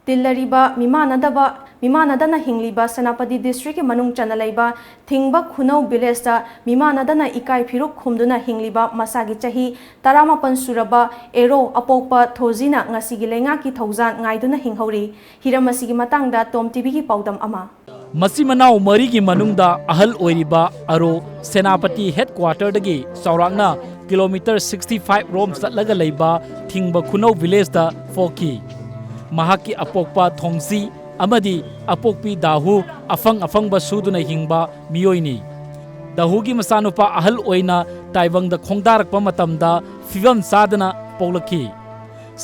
ꯇꯤꯜꯂꯔꯤꯕ ꯃꯤꯃꯥꯟꯅꯗꯕ, ꯃꯤꯃꯥꯟꯅꯗꯅ ꯍꯤꯡꯂꯤꯕ ꯁꯦꯅꯥꯄꯇꯤ ꯗꯤꯁꯇ꯭ꯔꯤꯛꯀꯤ ꯃꯅꯨꯡ ꯆꯟꯅ ꯂꯩꯕ ꯊꯤꯡꯕ ꯈꯨꯅꯧ ꯚꯤꯂꯦꯖꯇ ꯃꯤꯃꯥꯟꯅꯗꯅ ꯏꯀꯥꯏ ꯐꯤꯔꯨꯛ ꯈꯨꯝꯗꯨꯅ ꯍꯤꯡꯂꯤꯕ ꯃꯁꯥꯒꯤ ꯆꯍꯤ ꯇꯔꯥꯃꯥꯄꯟ ꯁꯨꯔꯕ ꯑꯦꯔꯣ ꯑꯄꯣꯛꯄ ꯊꯣꯖꯤꯅ ꯉꯁꯤꯒꯤ ꯂꯩꯉꯥꯛꯀꯤ ꯊꯧꯖꯥꯟ ꯉꯥꯏꯗꯨꯅ ꯍꯤꯡꯍꯧꯔꯤ꯫ ꯍꯤꯔꯝ ꯑꯁꯤꯒꯤ ꯃꯇꯥꯡꯗ ꯇꯣꯝ ꯇꯤꯚꯤꯒꯤ ꯄꯥꯎꯗꯝ ꯑꯃ꯫ ꯃꯆꯤꯟ ꯃꯅꯥꯎ ꯃꯔꯤꯒꯤ ꯃꯅꯨꯡꯗ ꯑꯍꯜ ꯑꯣꯏꯔꯤꯕ ꯑꯔꯣ, ꯁꯦꯅꯥꯄꯇꯤ ꯍꯦꯗꯀ꯭ꯋꯥꯇꯔꯗꯒꯤ ꯆꯥꯎꯔꯥꯛꯅ ꯀꯤꯂꯣꯃꯤꯇꯔ sixty five ꯔꯣꯝ ꯆꯠꯂꯒ ꯂꯩꯕ ꯊꯤꯡꯕ ꯈꯨꯅꯧ ꯚꯤꯂꯦꯖꯇ ꯄꯣꯛꯈꯤ꯫ ꯃꯍꯥꯛꯀꯤ ꯑꯄꯣꯛꯄ ꯊꯣꯡꯖꯤ ꯑꯃꯗꯤ ꯑꯄꯣꯛꯄꯤ ꯗꯥꯍꯨ ꯑꯐꯪ ꯑꯐꯪꯕ ꯁꯨꯗꯨꯅ ꯍꯤꯡꯕ ꯃꯤꯑꯣꯏꯅꯤ꯫ ꯗꯥꯍꯨꯒꯤ ꯃꯆꯥꯅꯨꯄꯥ ꯑꯍꯜ ꯑꯣꯏꯅ ꯇꯥꯏꯕꯪꯗ ꯈꯣꯡꯗꯥꯔꯛꯄ ꯃꯇꯝꯗ ꯐꯤꯕꯝ ꯆꯥꯗꯅ ꯄꯣꯛꯂꯛꯈꯤ꯫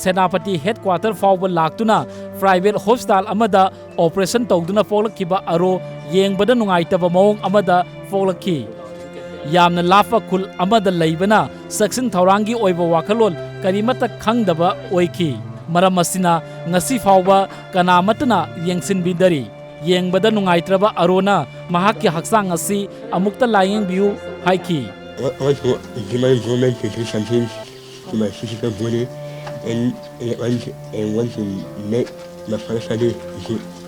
ꯁꯦꯅꯥꯄꯇꯤ ꯍꯦꯗꯀ꯭ꯋꯥꯇꯔ ꯐꯥꯎꯕ ꯂꯥꯛꯇꯨꯅ ꯄ꯭ꯔꯥꯏꯚꯦꯠ ꯍꯣꯁꯄꯤꯇꯥꯜ ꯑꯃꯗ ꯑꯣꯄꯔꯦꯁꯟ ꯇꯧꯗꯨꯅ ꯄꯣꯛꯂꯛꯈꯤꯕ ꯑꯔꯣ ꯌꯦꯡꯕꯗ ꯅꯨꯡꯉꯥꯏꯇꯕ ꯃꯑꯣꯡ ꯑꯃꯗ ꯄꯣꯛꯂꯛꯈꯤ꯫ ꯌꯥꯝꯅ ꯂꯥꯞꯄ ꯈꯨꯜ ꯑꯃꯗ ꯂꯩꯕꯅ ꯆꯦꯛꯁꯤꯟ ꯊꯧꯔꯥꯡꯒꯤ ꯑꯣꯏꯕ ꯋꯥꯈꯜꯂꯣꯟ ꯀꯔꯤꯃꯠꯇ ꯈꯪꯗꯕ ꯑꯣꯏꯈꯤ꯫ ꯃꯔꯝ ꯑꯁꯤꯅ ꯉꯁꯤ ꯐꯥꯎꯕ ꯀꯅꯥꯃꯠꯇꯅ ꯌꯦꯡꯁꯤꯟꯕꯤꯗꯔꯤ꯫ ꯌꯦꯡꯕꯗ ꯅꯨꯡꯉꯥꯏꯇ꯭ꯔꯕ ꯑꯔꯣꯅ ꯃꯍꯥꯛꯀꯤ ꯍꯛꯆꯥꯡ ꯑꯁꯤ ꯑꯃꯨꯛꯇ ꯂꯥꯌꯦꯡꯕꯤꯌꯨ ꯍꯥꯏꯈꯤ꯫ What, what, what, human movement to do something to my physical body and, and want, and want to make my father study.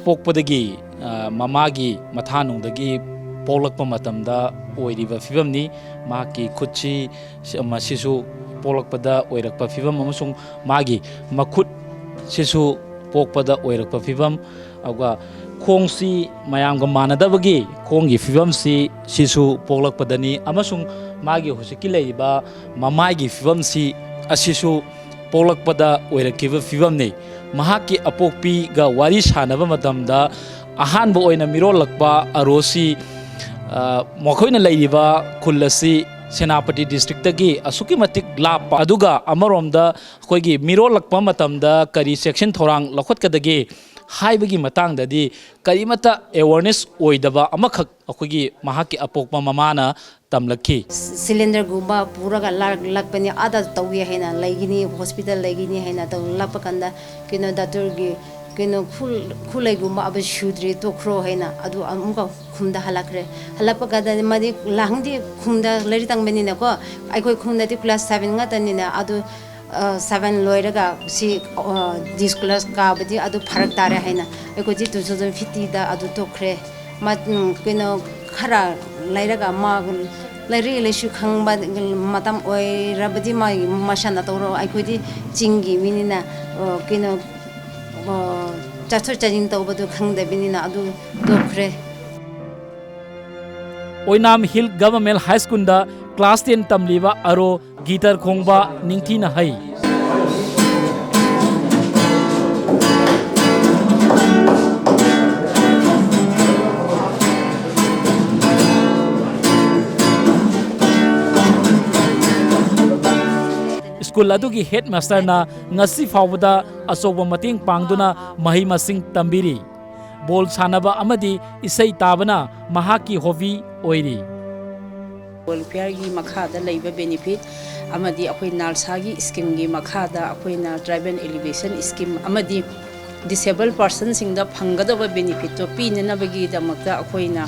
ꯄꯣꯛꯄꯗꯒꯤ, ꯑ, ꯃꯃꯥꯒꯤ ꯃꯊꯥꯅꯨꯡꯗꯒꯤ ꯄꯣꯛꯂꯛꯄ ꯃꯇꯝꯗ ꯑꯣꯏꯔꯤꯕ ꯐꯤꯕꯝꯅꯤ꯫ ꯃꯍꯥꯛꯀꯤ ꯈꯨꯠꯁꯤ, ꯁꯤ-, ꯃꯁꯤꯁꯨ ꯄꯣꯛꯂꯛꯄꯗ ꯑꯣꯏꯔꯛꯄ ꯐꯤꯕꯝ ꯑꯃꯁꯨꯡ ꯃꯥꯒꯤ ꯃꯈꯨꯠꯁꯤꯁꯨ ꯄꯣꯛꯄꯗ ꯑꯣꯏꯔꯛꯄ ꯐꯤꯕꯝ, ꯑꯗꯨꯒ ꯈꯣꯡꯁꯤ ꯃꯌꯥꯝꯒ ꯃꯥꯟꯅꯗꯕꯒꯤ ꯈꯣꯡꯒꯤ ꯐꯤꯕꯝꯁꯤ ꯁꯤꯁꯨ ꯄꯣꯛꯂꯛꯄꯗꯅꯤ, ꯑꯃꯁꯨꯡ ꯃꯥꯒꯤ ꯍꯧꯖꯤꯛꯀꯤ ꯂꯩꯔꯤꯕ ꯃꯃꯥꯏꯒꯤ ꯐꯤꯕꯝꯁꯤ ꯑꯁꯤꯁꯨ ꯄꯣꯛꯂꯛꯄꯗ ꯑꯣꯏꯔꯛꯈꯤꯕ ꯐꯤꯕꯝꯅꯤ꯫ ꯃꯍꯥꯛꯀꯤ ꯑꯄꯣꯛꯄꯤꯒ ꯋꯥꯔꯤ ꯁꯥꯟꯅꯕ ꯃꯇꯝꯗ ꯑꯍꯥꯟꯕ ꯑꯣꯏꯅ ꯃꯤꯔꯣꯜꯂꯛꯄ ꯑꯔꯣꯁꯤ, ꯑ, ꯃꯈꯣꯏꯅ ꯂꯩꯔꯤꯕ ꯈꯨꯜ ꯑꯁꯤ ꯁꯦꯅꯥꯄꯇꯤ ꯗꯤꯁꯇ꯭ꯔꯤꯛꯇꯒꯤ ꯑꯁꯨꯛꯀꯤ ꯃꯇꯤꯛ ꯂꯥꯞꯄ, ꯑꯗꯨꯒ ꯑꯃꯔꯣꯝꯗ ꯑꯩꯈꯣꯏꯒꯤ ꯃꯤꯔꯣꯜꯂꯛꯄ ꯃꯇꯝꯗ ꯀꯔꯤ ꯆꯦꯛꯁꯤꯟ ꯊꯧꯔꯥꯡ ꯂꯧꯈꯠꯀꯗꯒꯦ ꯍꯥꯏꯕꯒꯤ ꯃꯇꯥꯡꯗꯗꯤ ꯀꯔꯤꯃꯠꯇ ꯑꯦꯋꯥꯔꯅꯦꯁ ꯑꯣꯏꯗꯕ ꯑꯃꯈꯛ ꯑꯩꯈꯣꯏꯒꯤ ꯃꯍꯥꯛꯀꯤ ꯑꯄꯣꯛꯄ ꯃꯃꯥꯅ ꯇꯝꯂꯛꯈꯤ꯫ ꯁꯤꯂꯤꯟꯗꯔꯒꯨꯝꯕ ꯄꯨꯔꯒ ꯂꯥꯛ-, ꯂꯥꯛꯄꯅꯤ, ꯑꯥꯗ ꯇꯧꯏ ꯍꯥꯏꯅ ꯂꯩꯒꯅꯤ, ꯍꯣꯁꯄꯤꯇꯥꯜ ꯂꯩꯒꯅꯤ ꯍꯥꯏꯅ ꯇꯧ-, ꯂꯥꯛꯄ ꯀꯥꯟꯗ ꯀꯩꯅꯣ ꯗꯥꯛꯇꯔꯒꯤ ꯀꯩꯅꯣ ꯈꯨ-, ꯈꯨꯠꯂꯩꯒꯨꯝꯕ ꯑꯕ ꯁꯨꯗ꯭ꯔꯤ ꯇꯣꯛꯈ꯭ꯔꯣ ꯍꯥꯏꯅ ꯑꯗꯨ ꯑꯃꯨꯛꯀ ꯈꯨꯟꯗ ꯍꯜꯂꯛꯈ꯭ꯔꯦ꯫ ꯍꯜꯂꯛꯄ ꯀꯥꯟꯗ ꯃꯥꯗꯤ ꯂꯥꯡꯗꯤ ꯈꯨꯟꯗ ꯂꯥꯏꯔꯤꯛ ꯇꯝꯕꯅꯤꯅꯀꯣ, ꯑꯩꯈꯣꯏ ꯈꯨꯟꯗꯗꯤ ꯀ꯭ꯂꯥꯁ ꯁꯚꯦꯟ ꯉꯥꯛꯇꯅꯤꯅ ꯑꯗꯨ ꯑ, ꯁꯚꯦꯟ ꯂꯣꯏꯔꯒ ꯁꯤ, ꯑ, ꯗꯤꯁ ꯀꯣꯂꯦꯖ ꯀꯥꯕꯗꯤ ꯑꯗꯨ ꯐꯔꯛ ꯇꯥꯔꯦ ꯍꯥꯏꯅ ꯑꯩꯈꯣꯏꯗꯤ ꯇꯨ ꯊꯥꯎꯖꯟ ꯐꯤꯐꯇꯤꯗ ꯑꯗꯨ ꯇꯣꯛꯈ꯭ꯔꯦ꯫ ꯃ-, ꯎꯝ, ꯀꯩꯅꯣ, ꯈꯔ ꯂꯩꯔꯒ ꯃꯥ ꯂꯥꯏꯔꯤꯛ ꯂꯥꯏꯁꯨ ꯈꯪꯕ ꯃꯇꯝ ꯑꯣꯏꯔꯕꯗꯤ ꯃꯥꯒꯤ ꯃꯁꯥꯅ ꯇꯧꯔꯣ, ꯑꯩꯈꯣꯏꯗꯤ ꯆꯤꯡꯒꯤ ꯃꯤꯅꯤꯅ, ꯑ, ꯀꯩꯅꯣ, ꯑ, ꯆꯠꯊꯣꯛ ꯆꯠꯁꯤꯟ ꯇꯧꯕꯗꯨ ꯈꯪꯗꯕꯅꯤꯅ ꯑꯗꯨ ꯇꯣꯛꯈ꯭ꯔꯦ꯫ ꯑꯣꯏꯅꯥꯝ ꯍꯤꯜ ꯒꯚꯔꯟꯃꯦꯟꯠ ꯍꯥꯏ ꯁ꯭ꯀꯨꯜꯗ ꯀ꯭ꯂꯥꯁ ꯇꯦꯟ ꯇꯝꯂꯤꯕ ꯑꯔꯣ ꯒꯤꯇꯔ ꯈꯣꯡꯕ ꯅꯤꯡꯊꯤꯅ ꯍꯩ꯫ ꯁ꯭ꯀꯨꯜ ꯑꯗꯨꯒꯤ ꯍꯦꯗꯃꯥꯁꯇꯔꯅ ꯉꯁꯤ ꯐꯥꯎꯕꯗ ꯑꯆꯧꯕ ꯃꯇꯦꯡ ꯄꯥꯡꯗꯨꯅ ꯃꯍꯩ ꯃꯁꯤꯡ ꯇꯝꯕꯤꯔꯤ꯫ ꯕꯣꯜ ꯁꯥꯟꯅꯕ ꯑꯃꯗꯤ ꯏꯁꯩ ꯇꯥꯕꯅ ꯃꯍꯥꯛꯀꯤ ꯍꯣꯕꯤ ꯑꯣꯏꯔꯤ꯫ ꯋꯦꯜꯐꯤꯌꯔꯒꯤ ꯃꯈꯥꯗ ꯂꯩꯕ ꯕꯦꯅꯤꯐꯤꯠ ꯑꯃꯗꯤ ꯑꯩꯈꯣꯏ ꯅꯥꯜꯁꯥꯒꯤ ꯁ꯭ꯀꯤꯝꯒꯤ ꯃꯈꯥꯗ ꯑꯩꯈꯣꯏꯅ ꯇ꯭ꯔꯥꯏꯕꯦꯜ ꯑꯦꯂꯤꯚꯦꯁꯟ ꯁ꯭ꯀꯤꯝ ꯑꯃꯗꯤ Disabled personꯁꯤꯡꯗ ꯐꯪꯒꯗꯕ benefitꯇꯣ ꯄꯤꯅꯅꯕꯒꯤꯗꯃꯛꯇ ꯑꯩꯈꯣꯏꯅ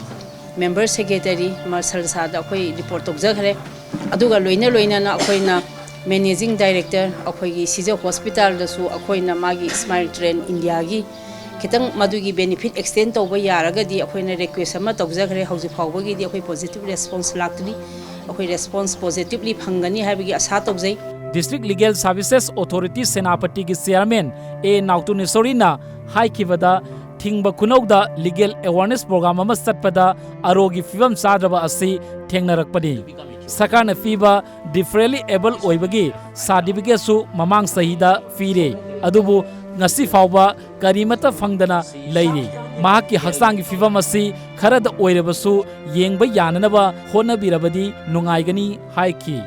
member secretary ꯃꯥꯔꯁꯜ ꯁꯥꯗ ꯑꯩꯈꯣꯏ report ꯇꯧꯖꯈ꯭ꯔꯦ꯫ ꯑꯗꯨꯒ ꯂꯣꯏꯅ ꯂꯣꯏꯅꯅ ꯑꯩꯈꯣꯏꯅ managing director ꯑꯩꯈꯣꯏꯒꯤ ꯁꯤꯖ hospitalꯗꯁꯨ ꯑꯩꯈꯣꯏꯅ ꯃꯥꯒꯤ Smile Train Indiaꯒꯤ ꯈꯤꯇꯪ ꯃꯗꯨꯒꯤ benefit extend ꯇꯧꯕ ꯌꯥꯔꯒꯗꯤ ꯑꯩꯈꯣꯏꯅ request ꯑꯃ ꯇꯧꯖꯈ꯭ꯔꯦ꯫ ꯍꯧꯖꯤꯛ ꯐꯥꯎꯕꯒꯤꯗꯤ ꯑꯩꯈꯣꯏ positive response ꯂꯥꯛꯇ꯭ꯔꯤ꯫ ꯑꯩꯈꯣꯏ response positively ꯐꯪꯒꯅꯤ ꯍꯥꯏꯕꯒꯤ ꯑꯁꯥ ꯇꯧꯖꯩ꯫ District Legal Services Authority ꯁꯦꯅꯥꯄꯇꯤꯒꯤ chairman ꯑꯦ ꯅꯥꯎꯇꯣꯅꯦꯁꯣꯔꯤꯅ ꯍꯥꯏꯈꯤꯕꯗ, ꯊꯤꯡꯕ ꯈꯨꯅꯧꯗ legal awareness program ꯑꯃ ꯆꯠꯄꯗ ꯑꯔꯣꯒꯤ ꯐꯤꯕꯝ ꯆꯥꯗ꯭ꯔꯕ ꯑꯁꯤ ꯊꯦꯡꯅꯔꯛꯄꯅꯤ꯫ ꯁꯔꯀꯥꯔꯅ ꯄꯤꯕ differently able ꯑꯣꯏꯕꯒꯤ certificateꯁꯨ ꯃꯃꯥꯡ ꯆꯍꯤꯗ ꯄꯤꯔꯦ, ꯑꯗꯨꯕꯨ ꯉꯁꯤ ꯐꯥꯎꯕ ꯀꯔꯤꯃꯠꯇ ꯐꯪꯗꯅ ꯂꯩꯔꯤ꯫ ꯃꯍꯥꯛꯀꯤ ꯍꯛꯆꯥꯡꯒꯤ ꯐꯤꯕꯝ ꯑꯁꯤ ꯈꯔꯗ ꯑꯣꯏꯔꯕꯁꯨ ꯌꯦꯡꯕ ꯌꯥꯅꯅꯕ ꯍꯣꯠꯅꯕꯤꯔꯕꯗꯤ ꯅꯨꯡꯉꯥꯏꯒꯅꯤ ꯍꯥꯏꯈꯤ꯫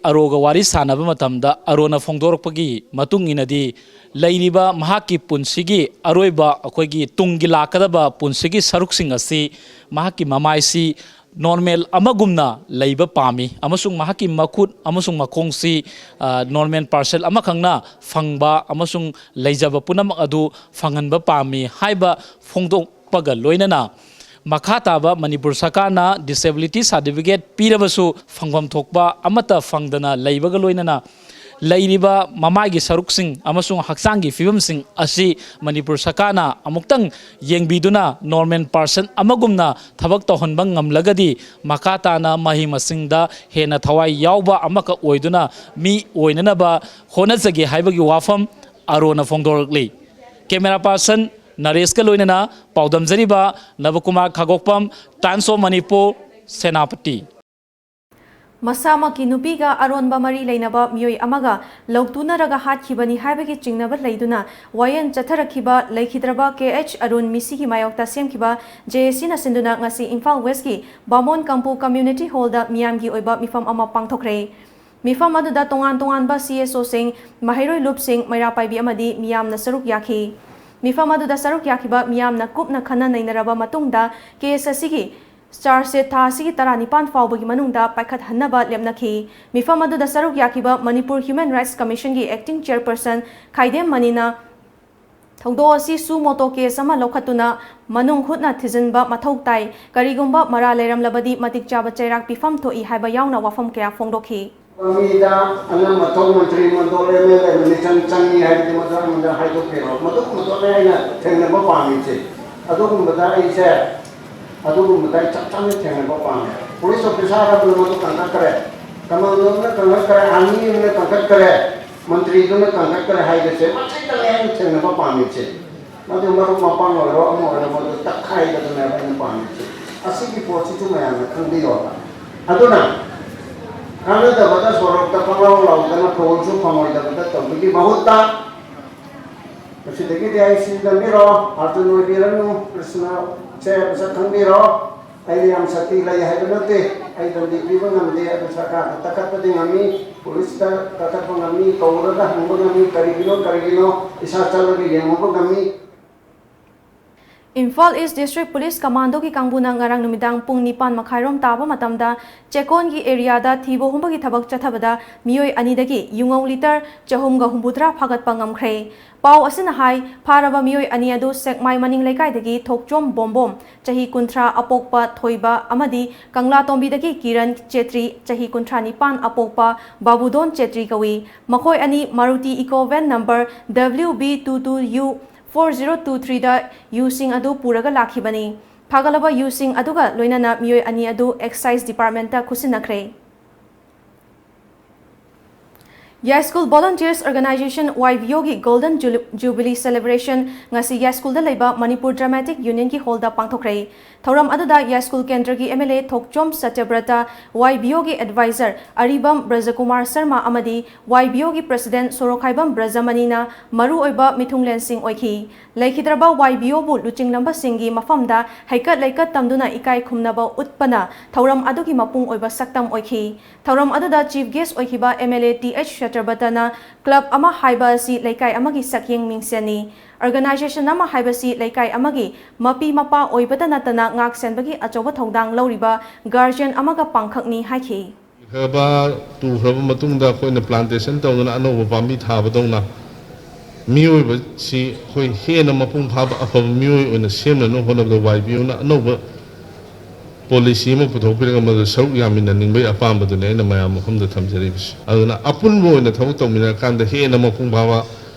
ꯑꯔꯣꯒ ꯋꯥꯔꯤ ꯁꯥꯟꯅꯕ ꯃꯇꯝꯗ ꯑꯔꯣꯅ ꯐꯣꯡꯗꯣꯔꯛꯄꯒꯤ ꯃꯇꯨꯡ ꯏꯟꯅꯗꯤ, ꯂꯩꯔꯤꯕ ꯃꯍꯥꯛꯀꯤ ꯄꯨꯟꯁꯤꯒꯤ ꯑꯔꯣꯏꯕ, ꯑꯩꯈꯣꯏꯒꯤ ꯇꯨꯡꯒꯤ ꯂꯥꯛꯀꯗꯕ ꯄꯨꯟꯁꯤꯒꯤ ꯁꯔꯨꯛꯁꯤꯡ ꯑꯁꯤ ꯃꯍꯥꯛꯀꯤ ꯃꯃꯥꯏꯁꯤ normal ꯑꯃꯒꯨꯝꯅ ꯂꯩꯕ ꯄꯥꯝꯃꯤ, ꯑꯃꯁꯨꯡ ꯃꯍꯥꯛꯀꯤ ꯃꯈꯨꯠ ꯑꯃꯁꯨꯡ ꯃꯈꯣꯡꯁꯤ, ꯑ, normal person ꯑꯃꯈꯛꯅ ꯐꯪꯕ ꯑꯃꯁꯨꯡ ꯂꯩꯖꯕ ꯄꯨꯝꯅꯃꯛ ꯑꯗꯨ ꯐꯪꯍꯟꯕ ꯄꯥꯝꯃꯤ ꯍꯥꯏꯕ ꯐꯣꯡꯗꯣꯛꯄꯒ ꯂꯣꯏꯅꯅ, ꯃꯈꯥ ꯇꯥꯕ ꯃꯅꯤꯄꯨꯔ ꯁꯔꯀꯥꯔꯅ disability certificate ꯄꯤꯔꯕꯁꯨ ꯐꯪꯐꯝ ꯊꯣꯛꯄ ꯑꯃꯠꯇ ꯐꯪꯗꯅ ꯂꯩꯕꯒ ꯂꯣꯏꯅꯅ, ꯂꯩꯔꯤꯕ ꯃꯃꯥꯏꯒꯤ ꯁꯔꯨꯛꯁꯤꯡ ꯑꯃꯁꯨꯡ ꯍꯛꯆꯥꯡꯒꯤ ꯐꯤꯕꯝꯁꯤꯡ ꯑꯁꯤ ꯃꯅꯤꯄꯨꯔ ꯁꯔꯀꯥꯔꯅ ꯑꯃꯨꯛꯇꯪ ꯌꯦꯡꯕꯤꯗꯨꯅ normal person ꯑꯃꯒꯨꯝꯅ ꯊꯕꯛ ꯇꯧꯍꯟꯕ ꯉꯝꯂꯒꯗꯤ, ꯃꯈꯥ ꯇꯥꯅ ꯃꯍꯩ ꯃꯁꯤꯡꯗ ꯍꯦꯟꯅ ꯊꯋꯥꯏ ꯌꯥꯎꯕ ꯑꯃꯈꯛ ꯑꯣꯏꯗꯨꯅ ꯃꯤ ꯑꯣꯏꯅꯅꯕ ꯍꯣꯠꯅꯖꯒꯦ ꯍꯥꯏꯕꯒꯤ ꯋꯥꯐꯝ ꯑꯔꯣꯅ ꯐꯣꯡꯗꯣꯔꯛꯂꯤ꯫ Camera person ꯅꯔꯦꯁꯀ ꯂꯣꯏꯅꯅ ꯄꯥꯎꯗꯝꯖꯔꯤꯕ ꯅꯕꯀꯨꯃꯥꯔ ꯈꯥꯒꯣꯛꯄꯝ, Times of Manipur, ꯁꯦꯅꯥꯄꯇꯤ꯫ ꯃꯁꯥꯃꯛꯀꯤ ꯅꯨꯄꯤꯒ ꯑꯔꯣꯟꯕ ꯃꯔꯤ ꯂꯩꯅꯕ ꯃꯤꯑꯣꯏ ꯑꯃꯒ ꯂꯧꯇꯨꯅꯔꯒ ꯍꯥꯠꯈꯤꯕꯅꯤ ꯍꯥꯏꯕꯒꯤ ꯆꯤꯡꯅꯕ ꯂꯩꯗꯨꯅ ꯋꯥꯌꯦꯜ ꯆꯠꯊꯔꯛꯈꯤꯕ ꯂꯩꯈꯤꯗ꯭ꯔꯕ ꯀꯦ ꯑꯩꯆ ꯑꯔꯨꯟ ꯃꯤꯁꯤꯒꯤ ꯃꯥꯌꯣꯛꯇ ꯁꯦꯝꯈꯤꯕ ꯖꯦ ꯑꯦ ꯁꯤꯅ ꯁꯤꯟꯗꯨꯅ ꯉꯁꯤ ꯏꯝꯐꯥꯜ ꯋꯦꯁꯀꯤ ꯕꯥꯃꯣꯟ ꯀꯝꯄꯨ community hallꯗ ꯃꯤꯌꯥꯝꯒꯤ ꯑꯣꯏꯕ ꯃꯤꯐꯝ ꯑꯃ ꯄꯥꯡꯊꯣꯛꯈ꯭ꯔꯦ꯫ ꯃꯤꯐꯝ ꯑꯗꯨꯗ ꯇꯣꯉꯥꯟ ꯇꯣꯉꯥꯟꯕ ꯁꯤ ꯑꯦꯁ ꯑꯣꯁꯤꯡ, ꯃꯍꯩꯔꯣꯏ ꯂꯨꯞꯁꯤꯡ, ꯃꯩꯔꯥ ꯄꯥꯏꯕꯤ ꯑꯃꯗꯤ ꯃꯤꯌꯥꯝꯅ ꯁꯔꯨꯛ ꯌꯥꯈꯤ꯫ ꯃꯤꯐꯝ ꯑꯗꯨꯗ ꯁꯔꯨꯛ ꯌꯥꯈꯤꯕ ꯃꯤꯌꯥꯝꯅ ꯀꯨꯞꯅ ꯈꯟꯅ ꯅꯩꯅꯔꯕ ꯃꯇꯨꯡꯗ ꯀꯦꯁ ꯑꯁꯤꯒꯤ ꯆꯥꯔꯖ ꯁꯤꯠ ꯊꯥ ꯑꯁꯤꯒꯤ ꯇꯔꯥꯅꯤꯄꯥꯟ ꯐꯥꯎꯕꯒꯤ ꯃꯅꯨꯡꯗ ꯄꯥꯏꯈꯠꯍꯟꯅꯕ ꯂꯦꯞꯅꯈꯤ꯫ ꯃꯤꯐꯝ ꯑꯗꯨꯗ ꯁꯔꯨꯛ ꯌꯥꯈꯤꯕ Manipur Human Rights Commissionꯒꯤ acting chairperson ꯈꯥꯏꯗꯦꯝ ꯃꯅꯤꯅ ꯊꯧꯗꯣꯛ ꯑꯁꯤ ꯁꯨ ꯃꯣꯇꯣ ꯀꯦꯁ ꯑꯃ ꯂꯧꯈꯠꯇꯨꯅ ꯃꯅꯨꯡ ꯍꯨꯠꯅ ꯊꯤꯖꯤꯟꯕ ꯃꯊꯧ ꯇꯥꯏ, ꯀꯔꯤꯒꯨꯝꯕ ꯃꯔꯥꯜ ꯂꯩꯔꯝꯂꯕꯗꯤ ꯃꯇꯤꯛ ꯆꯥꯕ ꯆꯩꯔꯥꯛ ꯄꯤꯐꯝ ꯊꯣꯛꯏ ꯍꯥꯏꯕ ꯌꯥꯎꯅ ꯋꯥꯐꯝ ꯀꯌꯥ ꯐꯣꯡꯗꯣꯛꯈꯤ꯫ ꯃꯤꯗ ꯑꯉꯝ ꯑꯊꯧ ꯃꯟꯇ꯭ꯔꯤ ꯃꯟꯗꯣꯜ ꯑꯦꯝ ꯑꯦꯜ ꯑꯦ ꯃꯤꯅꯤꯁꯇꯔ ꯆꯪꯉꯤ ꯍꯥꯏꯕꯗꯤ ꯃꯗꯨ ꯑꯩꯉꯣꯟꯗ ꯍꯥꯏꯗꯣꯛꯄꯤꯔꯣ꯫ ꯃꯗꯨꯒꯨꯝꯕꯗꯨꯅꯦ ꯑꯩꯅ ꯊꯦꯡꯅꯕ ꯄꯥꯝꯃꯤꯁꯦ꯫ ꯑꯗꯨꯒꯨꯝꯕꯗ ꯑꯩꯁꯦ ꯑꯗꯨꯒꯨꯝꯕꯗ ꯑꯩ ꯆꯞ ꯆꯥꯅ ꯊꯦꯡꯅꯕ ꯄꯥꯝꯃꯦ꯫ ꯄꯨꯂꯤꯁ ꯑꯣꯐꯤꯁꯥꯔ ꯑꯃꯅ ꯃꯗꯨ ꯀꯟꯈꯠꯈ꯭ꯔꯦ, ꯀꯃꯥꯟꯗꯣꯅ ꯀꯟꯈꯠꯈ꯭ꯔꯦ, ꯑꯥꯔꯃꯤ ꯑꯃꯅ ꯀꯟꯈꯠꯈ꯭ꯔꯦ, ꯃꯟꯇ꯭ꯔꯤꯗꯨꯅ ꯀꯟꯈꯠꯈ꯭ꯔꯦ ꯍꯥꯏꯕꯁꯦ ꯃꯁꯤꯗꯅꯦ ꯑꯩꯅ ꯊꯦꯡꯅꯕ ꯄꯥꯝꯃꯤꯁꯦ꯫ ꯃꯗꯨ ꯃꯔꯨꯞ ꯃꯄꯥꯡ ꯑꯣꯏꯔꯣ ꯑꯃ ꯑꯣꯏꯔꯣ ꯃꯗꯨ ꯇꯛꯈꯥꯏꯕꯗꯨꯅꯦꯕ ꯑꯩꯅ ꯄꯥꯝꯃꯤꯁꯦ꯫ ꯑꯁꯤꯒꯤ ꯄꯣꯠꯁꯤꯁꯨ ꯃꯌꯥꯝꯅ ꯈꯪꯕꯤꯌꯣꯕ꯫ ꯑꯗꯨꯅ ꯀꯥꯟꯅꯗꯕꯗ ꯁꯣꯔꯣꯛꯇ ꯄꯪꯂꯥꯎ ꯂꯥꯎꯗꯅ ꯐꯣꯟꯁꯨ ꯐꯪꯉꯣꯏꯗꯕꯗ ꯇꯧꯕꯒꯤ ꯃꯍꯨꯠꯇ ꯃꯁꯤꯗꯒꯤꯗꯤ ꯑꯩ ꯁꯤ ꯅꯝꯕꯤꯔꯣ, ꯑꯥꯔꯖꯨꯟ ꯑꯣꯏꯕꯤꯔꯅꯨ, ꯀ꯭ꯔꯤꯁꯅꯁꯦ ꯃꯁꯛ ꯈꯪꯕꯤꯔꯣ, ꯑꯩ ꯌꯥꯝ ꯁꯛꯇꯤ ꯂꯩ ꯍꯥꯏꯕ ꯅꯠꯇꯦ, ꯑꯩ ꯗꯟꯗꯤ ꯄꯤꯕ ꯉꯝꯗꯦ, ꯑꯗꯨ ꯁꯔꯀꯥꯔꯗ ꯀꯥꯈꯠꯄꯗꯤ ꯉꯝꯃꯤ, ꯄꯨꯂꯤꯁꯇ ꯀꯥꯈꯠꯄ ꯉꯝꯃꯤ, ꯀꯧꯔꯒ ꯍꯪꯕ ꯉꯝꯃꯤ, ꯀꯔꯤꯒꯤꯅꯣ ꯀꯔꯤꯒꯤꯅꯣ ꯏꯁꯥ ꯆꯠꯂꯒ ꯌꯦꯡꯉꯨꯕ ꯉꯝꯃꯤ꯫ ꯏꯝꯐꯥꯜ ꯏꯁ ꯗꯤꯁꯇ꯭ꯔꯤꯛ ꯄꯨꯂꯤꯁ ꯀꯃꯥꯟꯗꯣꯒꯤ ꯀꯥꯡꯕꯨꯅ ꯉꯔꯥꯡ ꯅꯨꯃꯤꯗꯥꯡ ꯄꯨꯡ ꯅꯤꯄꯥꯟ ꯃꯈꯥꯏꯔꯣꯝ ꯇꯥꯕ ꯃꯇꯝꯗ ꯆꯦꯛꯀꯣꯟꯒꯤ ꯑꯦꯔꯤꯌꯥꯗ ꯊꯤꯕ ꯍꯨꯝꯕꯒꯤ ꯊꯕꯛ ꯆꯠꯊꯕꯗ ꯃꯤꯑꯣꯏ ꯑꯅꯤꯗꯒꯤ ꯌꯨꯉꯧ ꯂꯤꯇꯔ ꯆꯍꯨꯝꯒ ꯍꯨꯝꯐꯨꯇꯔꯥ ꯐꯥꯒꯠꯄ ꯉꯝꯈ꯭ꯔꯦ꯫ ꯄꯥꯎ ꯑꯁꯤꯅ ꯍꯥꯏ, ꯐꯥꯔꯕ ꯃꯤꯑꯣꯏ ꯑꯅꯤ ꯑꯗꯨ ꯁꯦꯛꯃꯥꯏ ꯃꯅꯤꯡ ꯂꯩꯀꯥꯏꯗꯒꯤ ꯊꯣꯛꯆꯣꯝ ꯕꯣꯝꯕꯣꯝ, ꯆꯍꯤ ꯀꯨꯟꯊ꯭ꯔꯥ, ꯑꯄꯣꯛꯄ ꯊꯣꯏꯕ ꯑꯃꯗꯤ ꯀꯪꯂꯥꯇꯣꯝꯕꯤꯗꯒꯤ ꯀꯤꯔꯟ ꯆꯦꯇ꯭ꯔꯤ, ꯆꯍꯤ ꯀꯨꯟꯊ꯭ꯔꯥ ꯅꯤꯄꯥꯟ, ꯑꯄꯣꯛꯄ ꯕꯥꯕꯨꯗꯣꯟ ꯆꯦꯇ꯭ꯔꯤ ꯀꯧꯏ꯫ ꯃꯈꯣꯏ ꯑꯅꯤ Maruti Eeco van number W B two two U four zero two ꯊ꯭ꯔꯤꯗ ꯌꯨꯁꯤꯡ ꯑꯗꯨ ꯄꯨꯔꯒ ꯂꯥꯛꯈꯤꯕꯅꯤ꯫ ꯐꯥꯒꯠꯂꯕ ꯌꯨꯁꯤꯡ ꯑꯗꯨꯒ ꯂꯣꯏꯅꯅ ꯃꯤꯑꯣꯏ ꯑꯅꯤ ꯑꯗꯨ ꯑꯦꯛꯁꯥꯏꯖ ꯗꯤꯄꯥꯔꯠꯃꯦꯟꯇ ꯈꯨꯠꯁꯤꯟꯅꯈ꯭ꯔꯦ꯫ ꯌꯥꯏꯁ꯭ꯀꯨꯜ ꯚꯣꯂꯨꯟꯇꯤꯌꯔꯁ ꯑꯣꯔꯒꯅꯥꯏꯖꯦꯁꯟ, ꯋꯥꯏ ꯚꯤ ꯑꯣꯒꯤ ꯒꯣꯜꯗꯟ ꯖꯨꯂꯤ-, ꯖꯨꯕꯤꯂꯤ ꯁꯦꯂꯦꯕ꯭ꯔꯦꯁꯟ ꯉꯁꯤ ꯌꯥꯏꯁ꯭ꯀꯨꯜꯗ ꯂꯩꯕ ꯃꯅꯤꯄꯨꯔ ꯗ꯭ꯔꯃꯥꯇꯤꯛ ꯌꯨꯅꯤꯌꯟꯒꯤ ꯍꯣꯜꯗ ꯄꯥꯡꯊꯣꯛꯈ꯭ꯔꯦ꯫ ꯊꯧꯔꯝ ꯑꯗꯨꯗ ꯌꯥꯏꯁ꯭ꯀꯨꯜ ꯀꯦꯟꯗ꯭ꯔꯒꯤ M L A Thokchom Satyabrata, Y V ꯑꯣꯒꯤ ꯑꯦꯗꯚꯥꯏꯖꯔ ꯑꯔꯤꯕꯝ ꯕ꯭ꯔꯖꯀꯨꯃꯥꯔ ꯁꯔꯃ ꯑꯃꯗꯤ ꯋꯥꯏ ꯚꯤ ꯑꯣꯒꯤ ꯄ꯭ꯔꯁꯤꯗꯦꯟꯠ ꯁꯣꯔꯣꯛꯈꯥꯏꯕꯝ ꯕ꯭ꯔꯖꯃꯅꯤꯅ ꯃꯔꯨꯑꯣꯏꯕ ꯃꯤꯊꯨꯡꯂꯦꯟꯁꯤꯡ ꯑꯣꯏꯈꯤ꯫ ꯂꯩꯈꯤꯗ꯭ꯔꯕ ꯋꯥꯏ ꯚꯤ ꯑꯣꯕꯨ ꯂꯨꯆꯤꯡꯂꯝꯕꯁꯤꯡꯒꯤ ꯃꯐꯝꯗ ꯍꯩꯀꯠ ꯂꯩꯀꯠ ꯇꯝꯗꯨꯅ ꯏꯀꯥꯏ ꯈꯨꯝꯅꯕ ꯎꯠꯄꯅ ꯊꯧꯔꯝ ꯑꯗꯨꯒꯤ ꯃꯄꯨꯡ ꯑꯣꯏꯕ ꯁꯛꯇꯝ ꯑꯣꯏꯈꯤ꯫ ꯊꯧꯔꯝ ꯑꯗꯨꯗ ꯆꯤꯐ ꯒꯦꯁ꯭ꯠ ꯑꯣꯏꯈꯤꯕ M L A T H ꯁꯇ꯭ꯌꯕ꯭ꯔꯇꯅ ꯀ꯭ꯂꯕ ꯑꯃ ꯍꯥꯏꯕ ꯑꯁꯤ ꯂꯩꯀꯥꯏ ꯑꯃꯒꯤ ꯁꯛꯌꯦꯡ ꯃꯤꯡꯁꯦꯟꯅꯤ꯫ ꯑꯣꯔꯒꯅꯥꯏꯖꯦꯁꯟ ꯑꯃ ꯍꯥꯏꯕꯁꯤ ꯂꯩꯀꯥꯏ ꯑꯃꯒꯤ ꯃꯄꯤ ꯃꯄꯥ ꯑꯣꯏꯕꯇ ꯅꯠꯇꯅ ꯉꯥꯛ ꯁꯦꯟꯕꯒꯤ ꯑꯆꯧꯕ ꯊꯧꯗꯥꯡ ꯂꯧꯔꯤꯕ ꯒꯥꯔꯖꯤꯌꯟ ꯑꯃꯒ ꯄꯥꯡꯈꯛꯅꯤ ꯍꯥꯏꯈꯤ꯫ ꯂꯤꯈ꯭ꯔꯕ, ꯇꯨꯈ꯭ꯔꯕ ꯃꯇꯨꯡꯗ ꯑꯩꯈꯣꯏꯅ ꯄ꯭ꯂꯥꯟꯇꯦꯁꯟ ꯇꯧꯗꯅ ꯑꯅꯧꯕ ꯄꯥꯝꯕꯤ ꯊꯥꯕꯗꯧꯅ ꯃꯤꯑꯣꯏꯕꯁꯤ ꯑꯩꯈꯣꯏ ꯍꯦꯟꯅ ꯃꯄꯨꯡ ꯐꯥꯕ ꯑꯐꯕ ꯃꯤꯑꯣꯏ ꯑꯣꯏꯅ ꯁꯦꯝꯅꯅꯕ ꯍꯣꯠꯅꯕꯗ ꯋꯥꯏ ꯕꯤ ꯑꯣꯅ ꯑꯅꯧꯕ ꯄꯣꯂꯤꯁꯤ ꯑꯃ ꯄꯨꯊꯣꯛꯄꯤꯔꯒ ꯃꯗꯨ ꯁꯔꯨꯛ ꯌꯥꯃꯤꯟꯅꯅꯤꯡꯕꯒꯤ ꯑꯄꯥꯝꯕꯗꯨꯅꯤ ꯑꯩꯅ ꯃꯌꯥꯝ ꯃꯐꯝꯗ ꯊꯝꯖꯔꯤꯕꯁꯤ꯫ ꯑꯗꯨꯅ ꯑꯄꯨꯟꯕ ꯑꯣꯏꯅ ꯊꯕꯛ ꯇꯧꯃꯤꯟꯅꯔꯀꯥꯟꯗ ꯍꯦꯟꯅ ꯃꯄꯨꯡ ꯐꯥꯕ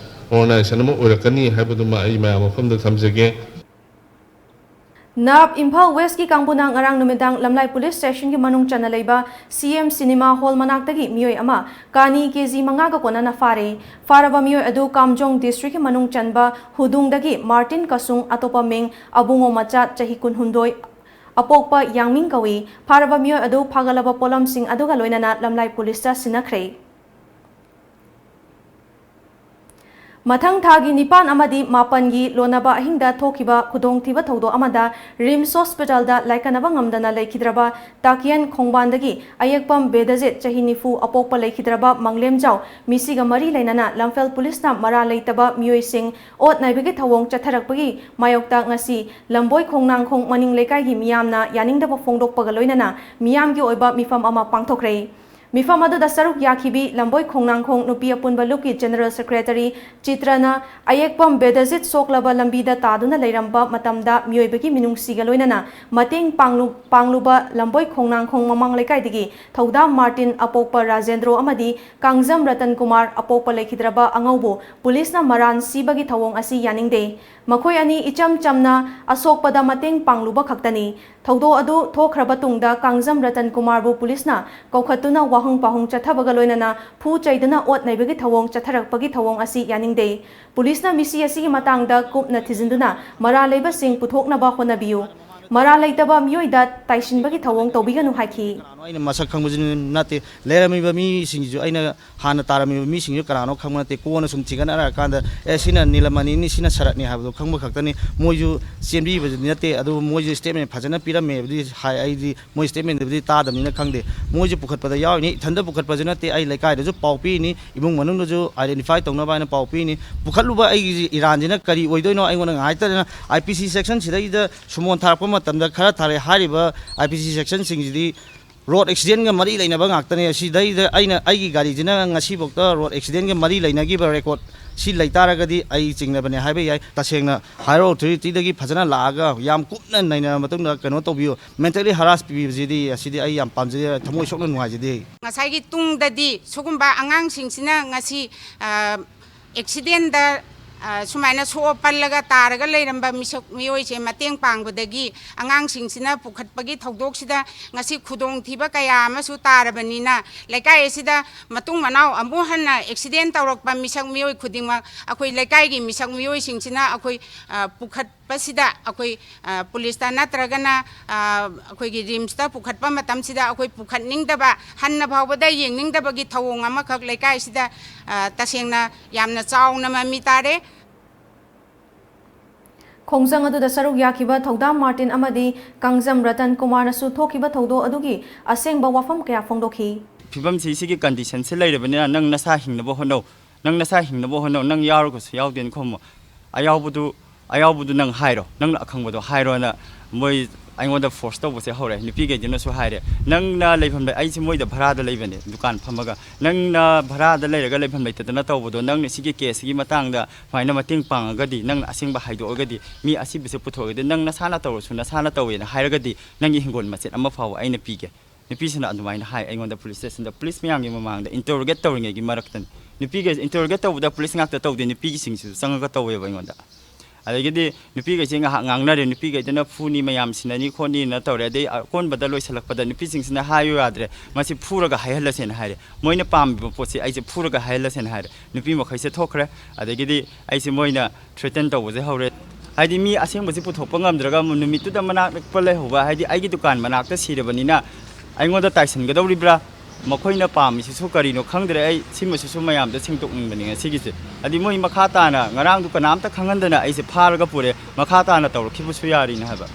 ꯑꯣꯔꯒꯅꯥꯏꯖꯦꯁꯟ ꯑꯃ ꯑꯣꯏꯔꯛꯀꯅꯤ ꯍꯥꯏꯕꯗꯨꯃ ꯑꯩ ꯃꯌꯥꯝ ꯃꯐꯝꯗ ꯊꯝꯖꯒꯦ꯫ ꯅꯥꯞ ꯏꯝꯐꯥꯜ ꯋꯦꯁꯀꯤ ꯀꯥꯡꯕꯨꯅ ꯉꯔꯥꯡ ꯅꯨꯃꯤꯗꯥꯡ ꯂꯝꯂꯥꯏ ꯄꯨꯂꯤꯁ ꯁ꯭ꯇꯦꯁꯟꯒꯤ ꯃꯅꯨꯡ ꯆꯟꯅ ꯂꯩꯕ ꯁꯤ ꯑꯦꯝ ꯁꯤꯅꯦꯃꯥ ꯍꯣꯜ ꯃꯅꯥꯛꯇꯒꯤ ꯃꯤꯑꯣꯏ ꯑꯃ ꯀꯥꯅꯤ ꯀꯦ ꯖꯤ ꯃꯉꯥꯒ ꯀꯣꯟꯅꯅ ꯐꯥꯔꯦ꯫ ꯐꯥꯔꯕ ꯃꯤꯑꯣꯏ ꯑꯗꯨ ꯀꯥꯝꯖꯣꯡ ꯗꯤꯁꯇ꯭ꯔꯤꯛꯀꯤ ꯃꯅꯨꯡ ꯆꯟꯕ ꯍꯨꯗꯨꯡꯗꯒꯤ ꯃꯥꯔꯇꯤꯟ ꯀꯁꯨꯡ, ꯑꯇꯣꯞꯄ ꯃꯤꯡ ꯑꯕꯨꯡꯉꯣ ꯃꯆꯥ, ꯆꯍꯤ ꯀꯨꯟꯍꯨꯝꯗꯣꯏ, ꯑꯄꯣꯛꯄ ꯌꯥꯡꯃꯤꯡ ꯀꯧꯏ꯫ ꯐꯥꯔꯕ ꯃꯤꯑꯣꯏ ꯑꯗꯨ ꯐꯥꯒꯠꯂꯕ ꯄꯣꯠꯂꯝꯁꯤꯡ ꯑꯗꯨꯒ ꯂꯣꯏꯅꯅ ꯂꯝꯂꯥꯏ ꯄꯨꯂꯤꯁꯇ ꯁꯤꯟꯅꯈ꯭ꯔꯦ꯫ ꯃꯊꯪ ꯊꯥꯒꯤ ꯅꯤꯄꯥꯟ ꯑꯃꯗꯤ ꯃꯥꯄꯟꯒꯤ ꯂꯣꯟꯅꯕ ꯑꯍꯤꯡꯗ ꯊꯣꯛꯈꯤꯕ ꯈꯨꯗꯣꯡꯊꯤꯕ ꯊꯧꯗꯣꯛ ꯑꯃꯗ ꯔꯤꯝꯁ ꯍꯣꯁꯄꯤꯇꯥꯜꯗ ꯂꯥꯏꯀꯠꯅꯕ ꯉꯝꯗꯅ ꯂꯩꯈꯤꯗ꯭ꯔꯕ ꯇꯥꯀꯤꯌꯟ ꯈꯣꯡꯕꯥꯟꯗꯒꯤ ꯑꯌꯦꯛꯄꯝ ꯕꯦꯗꯖꯤꯠ, ꯆꯍꯤ ꯅꯤꯐꯨ, ꯑꯄꯣꯛꯄ ꯂꯩꯈꯤꯗ꯭ꯔꯕ ꯃꯪꯂꯦꯝꯖꯥꯎ, ꯃꯤꯁꯤꯒ ꯃꯔꯤ ꯂꯩꯅꯅ ꯂꯝꯐꯦꯜ ꯄꯨꯂꯤꯁꯅ ꯃꯔꯥꯜ ꯂꯩꯇꯕ ꯃꯤꯑꯣꯏꯁꯤꯡ ꯑꯣꯠ ꯅꯩꯕꯒꯤ ꯊꯧꯑꯣꯡ ꯆꯠꯊꯔꯛꯄꯒꯤ ꯃꯥꯌꯣꯛꯇ ꯉꯁꯤ ꯂꯝꯕꯣꯏ ꯈꯣꯡꯅꯥꯡꯈꯣꯡ ꯃꯅꯤꯡ ꯂꯩꯀꯥꯏꯒꯤ ꯃꯤꯌꯥꯝꯅ ꯌꯥꯅꯤꯡꯗꯕ ꯐꯣꯡꯗꯣꯛꯄꯒ ꯂꯣꯏꯅꯅ ꯃꯤꯌꯥꯝꯒꯤ ꯑꯣꯏꯕ ꯃꯤꯐꯝ ꯑꯃ ꯄꯥꯡꯊꯣꯛꯈ꯭ꯔꯦ꯫ ꯃꯤꯐꯝ ꯑꯗꯨꯗ ꯁꯔꯨꯛ ꯌꯥꯈꯤꯕꯤ ꯂꯝꯕꯣꯏ ꯈꯣꯡꯅꯥꯡꯈꯣꯡ ꯅꯨꯄꯤ ꯑꯄꯨꯟꯕ ꯂꯨꯞꯀꯤ ꯖꯦꯅꯔꯦꯜ ꯁꯦꯀ꯭ꯔꯦꯇꯔꯤ ꯆꯤꯇ꯭ꯔꯅ ꯑꯌꯦꯛꯄꯝ ꯕꯦꯗꯖꯤꯠ ꯁꯣꯛꯂꯕ ꯂꯝꯕꯤꯗ ꯇꯥꯗꯨꯅ ꯂꯩꯔꯝꯕ ꯃꯇꯝꯗ ꯃꯤꯑꯣꯏꯕꯒꯤ ꯃꯤꯅꯨꯡꯁꯤꯒ ꯂꯣꯏꯅꯅ ꯃꯇꯦꯡ ꯄꯥꯡꯂꯨ-, ꯄꯥꯡꯂꯨꯕ ꯂꯝꯕꯣꯏ ꯈꯣꯡꯅꯥꯡꯈꯣꯡ ꯃꯃꯥꯡ ꯂꯩꯀꯥꯏꯗꯒꯤ ꯊꯧꯗꯥꯝ ꯃꯥꯔꯇꯤꯟ, ꯑꯄꯣꯛꯄ ꯔꯥꯖꯦꯟꯗ꯭ꯔꯣ ꯑꯃꯗꯤ ꯀꯥꯡꯖꯝ ꯔꯇꯟ ꯀꯨꯃꯥꯔ, ꯑꯄꯣꯛꯄ ꯂꯩꯈꯤꯗ꯭ꯔꯕ ꯑꯉꯧꯕꯨ ꯄꯨꯂꯤꯁꯅ ꯃꯔꯥꯟ ꯁꯤꯕꯒꯤ ꯊꯧꯑꯣꯡ ꯑꯁꯤ ꯌꯥꯅꯤꯡꯗꯦ꯫ ꯃꯈꯣꯏ ꯑꯅꯤ ꯏꯆꯝ ꯆꯝꯅ ꯑꯁꯣꯛꯄꯗ ꯃꯇꯦꯡ ꯄꯥꯡꯂꯨꯕ ꯈꯛꯇꯅꯤ꯫ ꯊꯧꯗꯣꯛ ꯑꯗꯨ ꯊꯣꯛꯈ꯭ꯔꯕ ꯇꯨꯡꯗ ꯀꯥꯡꯖꯝ ꯔꯇꯟ ꯀꯨꯃꯥꯔꯕꯨ ꯄꯨꯂꯤꯁꯅ ꯀꯧꯈꯠꯇꯨꯅ ꯋꯥꯍꯪ ꯄꯥꯎꯍꯪ ꯆꯠꯊꯕꯒ ꯂꯣꯏꯅꯅ ꯐꯨ ꯆꯩꯗꯨꯅ ꯑꯣꯠ ꯅꯩꯕꯒꯤ ꯊꯧꯑꯣꯡ ꯆꯠꯊꯔꯛꯄꯒꯤ ꯊꯧꯑꯣꯡ ꯑꯁꯤ ꯌꯥꯅꯤꯡꯗꯦ꯫ ꯄꯨꯂꯤꯁꯅ ꯃꯤꯁꯤ ꯑꯁꯤꯒꯤ ꯃꯇꯥꯡꯗ ꯀꯨꯞꯅ ꯊꯤꯖꯤꯟꯗꯨꯅ ꯃꯔꯥꯜ ꯂꯩꯕꯁꯤꯡ ꯄꯨꯊꯣꯛꯅꯕ ꯍꯣꯠꯅꯕꯤꯌꯨ꯫ ꯃꯔꯥꯜ ꯂꯩꯇꯕ ꯃꯤꯑꯣꯏꯗ ꯇꯥꯏꯁꯤꯟꯕꯒꯤ ꯊꯧꯑꯣꯡ ꯇꯧꯕꯤꯒꯅꯨ ꯍꯥꯏꯈꯤ꯫ ꯀꯅꯥꯅꯣ ꯑꯩꯅ ꯃꯁꯛ ꯈꯪꯕꯁꯨ ꯅꯠꯇꯦ꯫ ꯂꯩꯔꯝꯃꯤꯕ ꯃꯤꯁꯤꯡꯁꯤꯁꯨ ꯑꯩꯅ ꯍꯥꯟꯅ ꯇꯥꯔꯝꯃꯤꯕ ꯃꯤꯁꯤꯡꯁꯨ ꯀꯅꯥꯅꯣ ꯈꯪꯕ ꯅꯠꯇꯦ꯫ ꯀꯣꯟꯅ ꯁꯨꯝ ꯊꯤꯒꯠꯅꯔꯀꯥꯟꯗ, "ꯑꯦ, ꯁꯤꯅ ꯅꯤꯂꯃꯅꯤꯅꯤ, ꯁꯤꯅ ꯁꯔꯠꯅꯤ" ꯍꯥꯏꯕꯗꯣ ꯈꯪꯕ ꯈꯛꯇꯅꯤ꯫ ꯃꯣꯏꯁꯨ ꯆꯦꯟꯕꯤꯕꯗꯤ ꯅꯠꯇꯦ, ꯑꯗꯨꯕꯨ ꯃꯣꯏꯁꯨ statement ꯐꯖꯅ ꯄꯤꯔꯝꯃꯦꯕꯨꯗꯤ ꯍꯥꯏ꯫ ꯑꯩꯗꯤ ꯃꯣꯏ statementꯗꯨꯕꯨꯗꯤ ꯇꯥꯗꯕꯅꯤꯅ ꯈꯪꯗꯦ꯫ ꯃꯣꯏꯁꯨ ꯄꯨꯈꯠꯄꯗ ꯌꯥꯎꯔꯤꯅꯤ, ꯏꯊꯟꯇ ꯄꯨꯈꯠꯄꯁꯨ ꯅꯠꯇꯦ꯫ ꯑꯩ ꯂꯩꯀꯥꯏꯗꯁꯨ ꯄꯥꯎ ꯄꯤꯔꯤꯅꯤ, ꯏꯃꯨꯡ ꯃꯅꯨꯡꯗꯁꯨ identify ꯇꯧꯅꯕ ꯍꯥꯏꯅ ꯄꯥꯎ ꯄꯤꯔꯤꯅꯤ꯫ ꯄꯨꯈꯠꯂꯨꯕ ꯑꯩꯒꯤ ꯏꯔꯥꯟꯁꯤꯅ ꯀꯔꯤ ꯑꯣꯏꯗꯣꯏꯅꯣ? ꯑꯩꯉꯣꯟꯗ ꯉꯥꯏꯇꯗꯅ I P C section ꯁꯤꯗꯩꯗ ꯁꯨꯃꯣꯟ ꯊꯥꯔꯛꯄ ꯃꯇꯝꯗ ꯈꯔ ꯊꯥꯔꯛꯑꯦ꯫ ꯍꯥꯏꯔꯤꯕ I P C sectionꯁꯤꯡꯁꯤꯗꯤ road accidentꯒ ꯃꯔꯤ ꯂꯩꯅꯕ ꯉꯥꯛꯇꯅꯦ꯫ ꯑꯁꯤꯗꯩꯗ ꯑꯩꯅ, ꯑꯩꯒꯤ ꯒꯥꯔꯤꯁꯤꯅ ꯉꯁꯤꯐꯥꯎꯗ road accidentꯒ ꯃꯔꯤ ꯂꯩꯅꯈꯤꯕ record ꯁꯤ ꯂꯩꯇꯥꯔꯒꯗꯤ ꯑꯩ ꯆꯤꯡꯅꯕꯅꯦ ꯍꯥꯏꯕ ꯌꯥꯏ꯫ ꯇꯁꯦꯡꯅ higher authority ꯗꯒꯤ ꯐꯖꯅ ꯂꯥꯛꯑꯒ ꯌꯥꯝ ꯀꯨꯞꯅ ꯅꯩꯅꯔ ꯃꯇꯨꯡꯗ ꯀꯩꯅꯣ ꯇꯧꯕꯤꯌꯨ, mentally harass ꯄꯤꯕꯤꯕꯁꯤꯗꯤ ꯑꯁꯤꯗꯤ ꯑꯩ ꯌꯥꯝ ꯄꯥꯝꯖꯗꯦ, ꯊꯃꯣꯏ ꯁꯣꯛꯅ ꯅꯨꯡꯉꯥꯏꯖꯗꯦ꯫ ꯉꯁꯥꯏꯒꯤ ꯇꯨꯡꯗꯗꯤ ꯁꯤꯒꯨꯝꯕ ꯑꯉꯥꯡꯁꯤꯡꯁꯤꯅ ꯉꯁꯤ ꯑꯦꯛꯁꯤꯗꯦꯟꯗ ꯁꯨꯃꯥꯏꯅ ꯁꯣꯛꯑ ꯄꯜꯂꯒ ꯇꯥꯔꯒ ꯂꯩꯔꯝꯕ ꯃꯤꯁꯛ ꯃꯤꯑꯣꯏꯁꯦ ꯃꯇꯦꯡ ꯄꯥꯡꯕꯗꯒꯤ ꯑꯉꯥꯡꯁꯤꯡꯁꯤꯅ ꯄꯨꯈꯠꯄꯒꯤ ꯊꯧꯗꯣꯛꯁꯤꯗ ꯉꯁꯤ ꯈꯨꯗꯣꯡꯊꯤꯕ ꯀꯌꯥ ꯑꯃꯁꯨ ꯇꯥꯔꯕꯅꯤꯅ, ꯂꯩꯀꯥꯏ ꯑꯁꯤꯗ ꯃꯇꯨꯡ ꯃꯅꯥꯎ ꯑꯃꯨꯛ ꯍꯟꯅ ꯑꯦꯛꯁꯤꯗꯦꯟ ꯇꯧꯔꯛꯄ ꯃꯤꯁꯛ ꯃꯤꯑꯣꯏ ꯈꯨꯗꯤꯡꯃꯛ ꯑꯩꯈꯣꯏ ꯂꯩꯀꯥꯏꯒꯤ ꯃꯤꯁꯛ ꯃꯤꯑꯣꯏꯁꯤꯡꯁꯤꯅ ꯑꯩꯈꯣꯏ ꯄꯨꯈꯠꯄꯁꯤꯗ ꯑꯩꯈꯣꯏ ꯄꯨꯂꯤꯁꯇ ꯅꯠꯇ꯭ꯔꯒꯅ ꯑꯩꯈꯣꯏꯒꯤ ꯔꯤꯝꯁꯇ ꯄꯨꯈꯠꯄ ꯃꯇꯝꯁꯤꯗ ꯑꯩꯈꯣꯏ ꯄꯨꯈꯠꯅꯤꯡꯗꯕ, ꯍꯟꯅ ꯐꯥꯎꯕꯗ ꯌꯦꯡꯅꯤꯡꯗꯕꯒꯤ ꯊꯧꯑꯣꯡ ꯑꯃꯈꯛ ꯂꯩꯀꯥꯏꯁꯤꯗ ꯇꯁꯦꯡꯅ ꯌꯥꯝꯅ ꯆꯥꯎꯅ ꯃꯃꯤ ꯇꯥꯔꯦ꯫ ꯈꯣꯡꯖꯪ ꯑꯗꯨꯗ ꯁꯔꯨꯛ ꯌꯥꯈꯤꯕ ꯊꯧꯗꯥꯝ ꯃꯥꯔꯇꯤꯟ ꯑꯃꯗꯤ ꯀꯥꯡꯖꯝ ꯔꯇꯟ ꯀꯨꯃꯥꯔꯅꯁꯨ ꯊꯣꯛꯈꯤꯕ ꯊꯧꯗꯣꯛ ꯑꯗꯨꯒꯤ ꯑꯁꯦꯡꯕ ꯋꯥꯐꯝ ꯀꯌꯥ ꯐꯣꯡꯗꯣꯛꯈꯤ꯫ ꯐꯤꯕꯝꯁꯤ ꯁꯤꯒꯤ ꯀꯟꯗꯤꯁꯟꯁꯤ ꯂꯩꯔꯕꯅꯤꯅ ꯅꯪ ꯅꯁꯥ ꯍꯤꯡꯅꯕ ꯍꯣꯠꯅꯧ, ꯅꯪ ꯅꯁꯥ ꯍꯤꯡꯅꯕ ꯍꯣꯠꯅꯧ, ꯅꯪ ꯌꯥꯎꯔꯒꯁꯨ ꯌꯥꯎꯗꯦꯅ ꯈꯨꯝꯃꯣ꯫ ꯑꯌꯥꯎꯕꯗꯨ ꯑꯌꯥꯎꯕꯗꯨ ꯅꯪ ꯍꯥꯏꯔꯣ, ꯅꯪꯅ ꯑꯈꯪꯕꯗꯣ ꯍꯥꯏꯔꯣꯅ ꯃꯣꯏ ꯑꯩꯉꯣꯟꯗ ꯐꯣꯔꯁ ꯇꯧꯕꯁꯦ ꯍꯧꯔꯦ꯫ ꯅꯨꯄꯤꯈꯩꯗꯨꯅꯁꯨ ꯍꯥꯏꯔꯦ, ꯅꯪꯅ ꯂꯩꯐꯝ ꯂꯩ, ꯑꯩꯁꯦ ꯃꯣꯏꯗ ꯚꯔꯥꯗ ꯂꯩꯕꯅꯦ, ꯗꯨꯀꯥꯟ ꯐꯝꯃꯒ꯫ ꯅꯪꯅ ꯚꯔꯥꯗ ꯂꯩꯔꯒ ꯂꯩꯐꯝ ꯂꯩꯇꯗꯅ ꯇꯧꯕꯗꯣ, ꯅꯪꯅ ꯁꯤꯒꯤ ꯀꯦꯁꯁꯤꯒꯤ ꯃꯇꯥꯡꯗ ꯁꯨꯃꯥꯏꯅ ꯃꯇꯦꯡ ꯄꯥꯡꯉꯒꯗꯤ, ꯅꯪꯅ ꯑꯁꯦꯡꯕ ꯍꯥꯏꯗꯣꯛꯑꯒꯗꯤ, ꯃꯤ ꯑꯁꯤꯕꯁꯦ ꯄꯨꯊꯣꯛꯑꯒꯗꯤ, ꯅꯪ ꯅꯁꯥꯅ ꯇꯧꯔꯁꯨ ꯅꯁꯥꯅ ꯇꯧꯋꯦꯅ ꯍꯥꯏꯔꯒꯗꯤ, ꯅꯪꯒꯤ ꯍꯤꯡꯒꯣꯜ ꯃꯆꯦꯠ ꯑꯃ ꯐꯥꯎꯕ ꯑꯩꯅ ꯄꯤꯒꯦ꯫ ꯅꯨꯄꯤꯁꯤꯅ ꯑꯗꯨꯃꯥꯏꯅ ꯍꯥꯏ ꯑꯩꯉꯣꯟꯗ ꯄꯨꯂꯤꯁ ꯁ꯭ꯇꯦꯁꯟꯗ꯫ ꯄꯨꯂꯤꯁ ꯃꯌꯥꯝꯒꯤ ꯃꯃꯥꯡꯗ ꯏꯟꯇꯔꯣꯒꯦꯠ ꯇꯧꯔꯤꯉꯩꯒꯤ ꯃꯔꯛꯇꯅꯤ꯫ ꯅꯨꯄꯤꯒ ꯏꯟꯇꯔꯣꯒꯦꯠ ꯇꯧꯕꯗ ꯄꯨꯂꯤꯁ ꯉꯥꯛꯇ ꯇꯧꯗꯦ, ꯅꯨꯄꯤꯒꯤꯁꯤꯡꯁꯤꯁꯨ ꯆꯪꯉꯒ ꯇꯧꯋꯦꯕ ꯑꯩꯉꯣꯟꯗ꯫ ꯑꯗꯒꯤꯗꯤ ꯅꯨꯄꯤꯈꯩꯁꯦ ꯉꯥꯏꯍꯥꯛ ꯉꯥꯡꯅꯔꯦ, ꯅꯨꯄꯤꯈꯩꯗꯨꯅ ꯐꯨꯅꯤ, ꯃꯌꯥꯝ ꯁꯤꯟꯅꯅꯤ ꯈꯣꯠꯅꯤꯅ ꯇꯧꯔꯦ꯫ ꯑꯗꯩ ꯑꯀꯣꯟꯕꯗ ꯂꯣꯏꯁꯤꯜꯂꯛꯄꯗ ꯅꯨꯄꯤꯁꯤꯡꯁꯤꯅ ꯍꯥꯏꯌꯨ ꯌꯥꯗ꯭ꯔꯦ, "ꯃꯁꯤ ꯐꯨꯔꯒ ꯍꯥꯏꯍꯜꯂꯁꯦꯅ" ꯍꯥꯏꯔꯦ꯫ ꯃꯣꯏꯅ ꯄꯥꯝꯃꯤꯕ ꯄꯣꯠꯁꯦ ꯑꯩꯁꯦ ꯐꯨꯔꯒ ꯍꯥꯏꯍꯜꯂꯁꯦꯅ ꯍꯥꯏꯔꯦ꯫ ꯅꯨꯄꯤ ꯃꯈꯩꯁꯦ ꯊꯣꯛꯈ꯭ꯔꯦ꯫ ꯑꯗꯒꯤꯗꯤ ꯑꯩꯁꯦ ꯃꯣꯏꯅ ꯊ꯭ꯔꯦꯇꯟ ꯇꯧꯕꯁꯦ ꯍꯧꯔꯦ꯫ ꯍꯥꯏꯗꯤ ꯃꯤ ꯑꯁꯦꯡꯕꯁꯤ ꯄꯨꯊꯣꯛꯄ ꯉꯝꯗ꯭ꯔꯒ ꯑꯃꯨꯛ ꯅꯨꯃꯤꯠꯇꯨꯗ ꯃꯅꯥꯛ ꯅꯛꯄ ꯂꯩꯍꯧꯕ, ꯍꯥꯏꯗꯤ ꯑꯩꯒꯤ ꯗꯨꯀꯥꯟ ꯃꯅꯥꯛꯇ ꯁꯤꯔꯕꯅꯤꯅ ꯑꯩꯉꯣꯟꯗ ꯇꯥꯏꯁꯟꯒꯗꯧꯔꯤꯕ꯭ꯔꯥ? ꯃꯈꯣꯏꯅ ꯄꯥꯝꯃꯤꯁꯤꯁꯨ ꯀꯔꯤꯅꯣ ꯈꯪꯗ꯭ꯔꯦ꯫ ꯑꯩ ꯁꯤꯃꯁꯤꯁꯨ ꯃꯌꯥꯝꯗ ꯁꯦꯡꯗꯣꯛꯅꯤꯡꯕꯅꯤ ꯉꯁꯤꯒꯤꯁꯦ꯫ ꯍꯥꯏꯗꯤ ꯃꯣꯏ ꯃꯈꯥ ꯇꯥꯅ, ꯉꯔꯥꯡꯗꯨ ꯀꯅꯥꯝꯇ ꯈꯪꯍꯟꯗꯅ ꯑꯩꯁꯦ ꯐꯥꯔꯒ ꯄꯨꯔꯦ, ꯃꯈꯥ ꯇꯥꯅ ꯇꯧꯔꯛꯈꯤꯕꯁꯨ ꯌꯥꯔꯤꯅꯦ ꯍꯥꯏꯕ꯫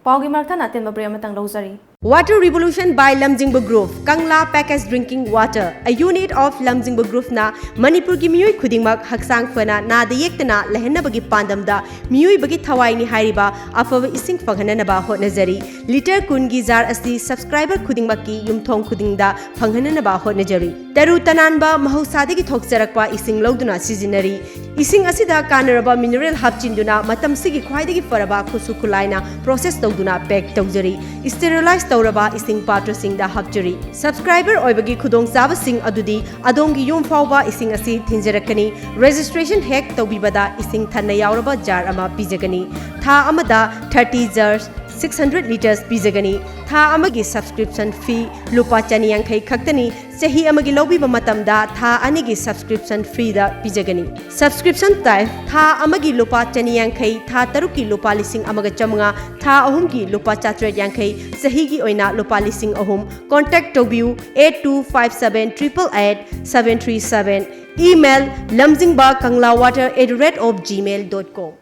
ꯄꯥꯎꯒꯤ ꯃꯔꯛ ꯊꯠꯅ ꯑꯇꯦꯟꯕ ꯕ꯭ꯔꯦꯛ ꯑꯃꯇꯪ ꯂꯧꯖꯔꯤ꯫ Water Revolution by Lamjingba Group, Kangla Packaged Drinking Water, a unit of Lamjingba Groupꯅ ꯃꯅꯤꯄꯨꯔꯒꯤ ꯃꯤꯑꯣꯏ ꯈꯨꯗꯤꯡꯃꯛ ꯍꯛꯆꯥꯡ ꯐꯅ ꯅꯥꯗ ꯌꯦꯛꯇꯅ ꯂꯩꯍꯟꯅꯕꯒꯤ ꯄꯥꯟꯗꯝꯗ ꯃꯤꯑꯣꯏꯕꯒꯤ ꯊꯋꯥꯏꯅꯤ ꯍꯥꯏꯔꯤꯕ ꯑꯐꯕ ꯏꯁꯤꯡ ꯐꯪꯍꯟꯅꯅꯕ ꯍꯣꯠꯅꯖꯔꯤ꯫ ꯂꯤꯇꯔ ꯀꯨꯟꯒꯤ ꯖꯥꯔ ꯑꯁꯤ subscriber ꯈꯨꯗꯤꯡꯃꯛꯀꯤ ꯌꯨꯝꯊꯣꯡ ꯈꯨꯗꯤꯡꯗ ꯐꯪꯍꯟꯅꯅꯕ ꯍꯣꯠꯅꯖꯔꯤ꯫ ꯇꯔꯨ ꯇꯅꯥꯟꯕ ꯃꯍꯧꯁꯥꯗꯒꯤ ꯊꯣꯛꯆꯔꯛꯄ ꯏꯁꯤꯡ ꯂꯧꯗꯨꯅ ꯁꯤꯖꯤꯟꯅꯔꯤ꯫ ꯏꯁꯤꯡ ꯑꯁꯤꯗ ꯀꯥꯟꯅꯔꯕ mineral ꯍꯥꯞꯆꯤꯟꯗꯨꯅ ꯃꯇꯝꯁꯤꯒꯤ ꯈ꯭ꯋꯥꯏꯗꯒꯤ ꯐꯔꯕ ꯈꯨꯠꯁꯨ ꯈꯨꯠꯂꯥꯏꯅ process ꯇꯧꯗꯨꯅ pack ꯇꯧꯖꯔꯤ꯫ Sterilize ꯇꯧꯔꯕ ꯏꯁꯤꯡ ꯄꯥꯇ꯭ꯔꯁꯤꯡꯗ ꯍꯥꯞꯆꯔꯤ꯫ Subscriber ꯑꯣꯏꯕꯒꯤ ꯈꯨꯗꯣꯡꯆꯥꯕꯁꯤꯡ ꯑꯗꯨꯗꯤ ꯑꯗꯣꯝꯒꯤ ꯌꯨꯝ ꯐꯥꯎꯕ ꯏꯁꯤꯡ ꯑꯁꯤ ꯊꯤꯟꯖꯔꯛꯀꯅꯤ꯫ Registration ꯍꯦꯛ ꯇꯧꯕꯤꯕꯗ ꯏꯁꯤꯡ ꯊꯟꯅ ꯌꯥꯎꯔꯕ ꯖꯥꯔ ꯑꯃ ꯄꯤꯖꯒꯅꯤ꯫ ꯊꯥ ꯑꯃꯗ thirty jars, six hundred litres ꯄꯤꯖꯒꯅꯤ꯫ ꯊꯥ ꯑꯃꯒꯤ subscription fee ꯂꯨꯄꯥ ꯆꯅꯤ ꯌꯥꯡꯈꯩ ꯈꯛꯇꯅꯤ꯫ ꯆꯍꯤ ꯑꯃꯒꯤ ꯂꯧꯕꯤꯕ ꯃꯇꯝꯗ ꯊꯥ ꯑꯅꯤꯒꯤ subscription freeꯗ ꯄꯤꯖꯒꯅꯤ꯫ Subscription type: ꯊꯥ ꯑꯃꯒꯤ ꯂꯨꯄꯥ ꯆꯅꯤ ꯌꯥꯡꯈꯩ, ꯊꯥ ꯇꯔꯨꯛꯀꯤ ꯂꯨꯄꯥ ꯂꯤꯁꯤꯡ ꯑꯃꯒ ꯆꯥꯃꯉꯥ, ꯊꯥ ꯑꯍꯨꯝꯒꯤ ꯂꯨꯄꯥ ꯆꯥꯇ꯭ꯔꯦꯠ ꯌꯥꯡꯈꯩ, ꯆꯍꯤꯒꯤ ꯑꯣꯏꯅ ꯂꯨꯄꯥ ꯂꯤꯁꯤꯡ ꯑꯍꯨꯝ꯫ Contact ꯇꯧꯕꯤꯌꯨ eight two five seven triple eight seven three seven꯫ Email: lamjingba kangla water at the rate of gmail dot com꯫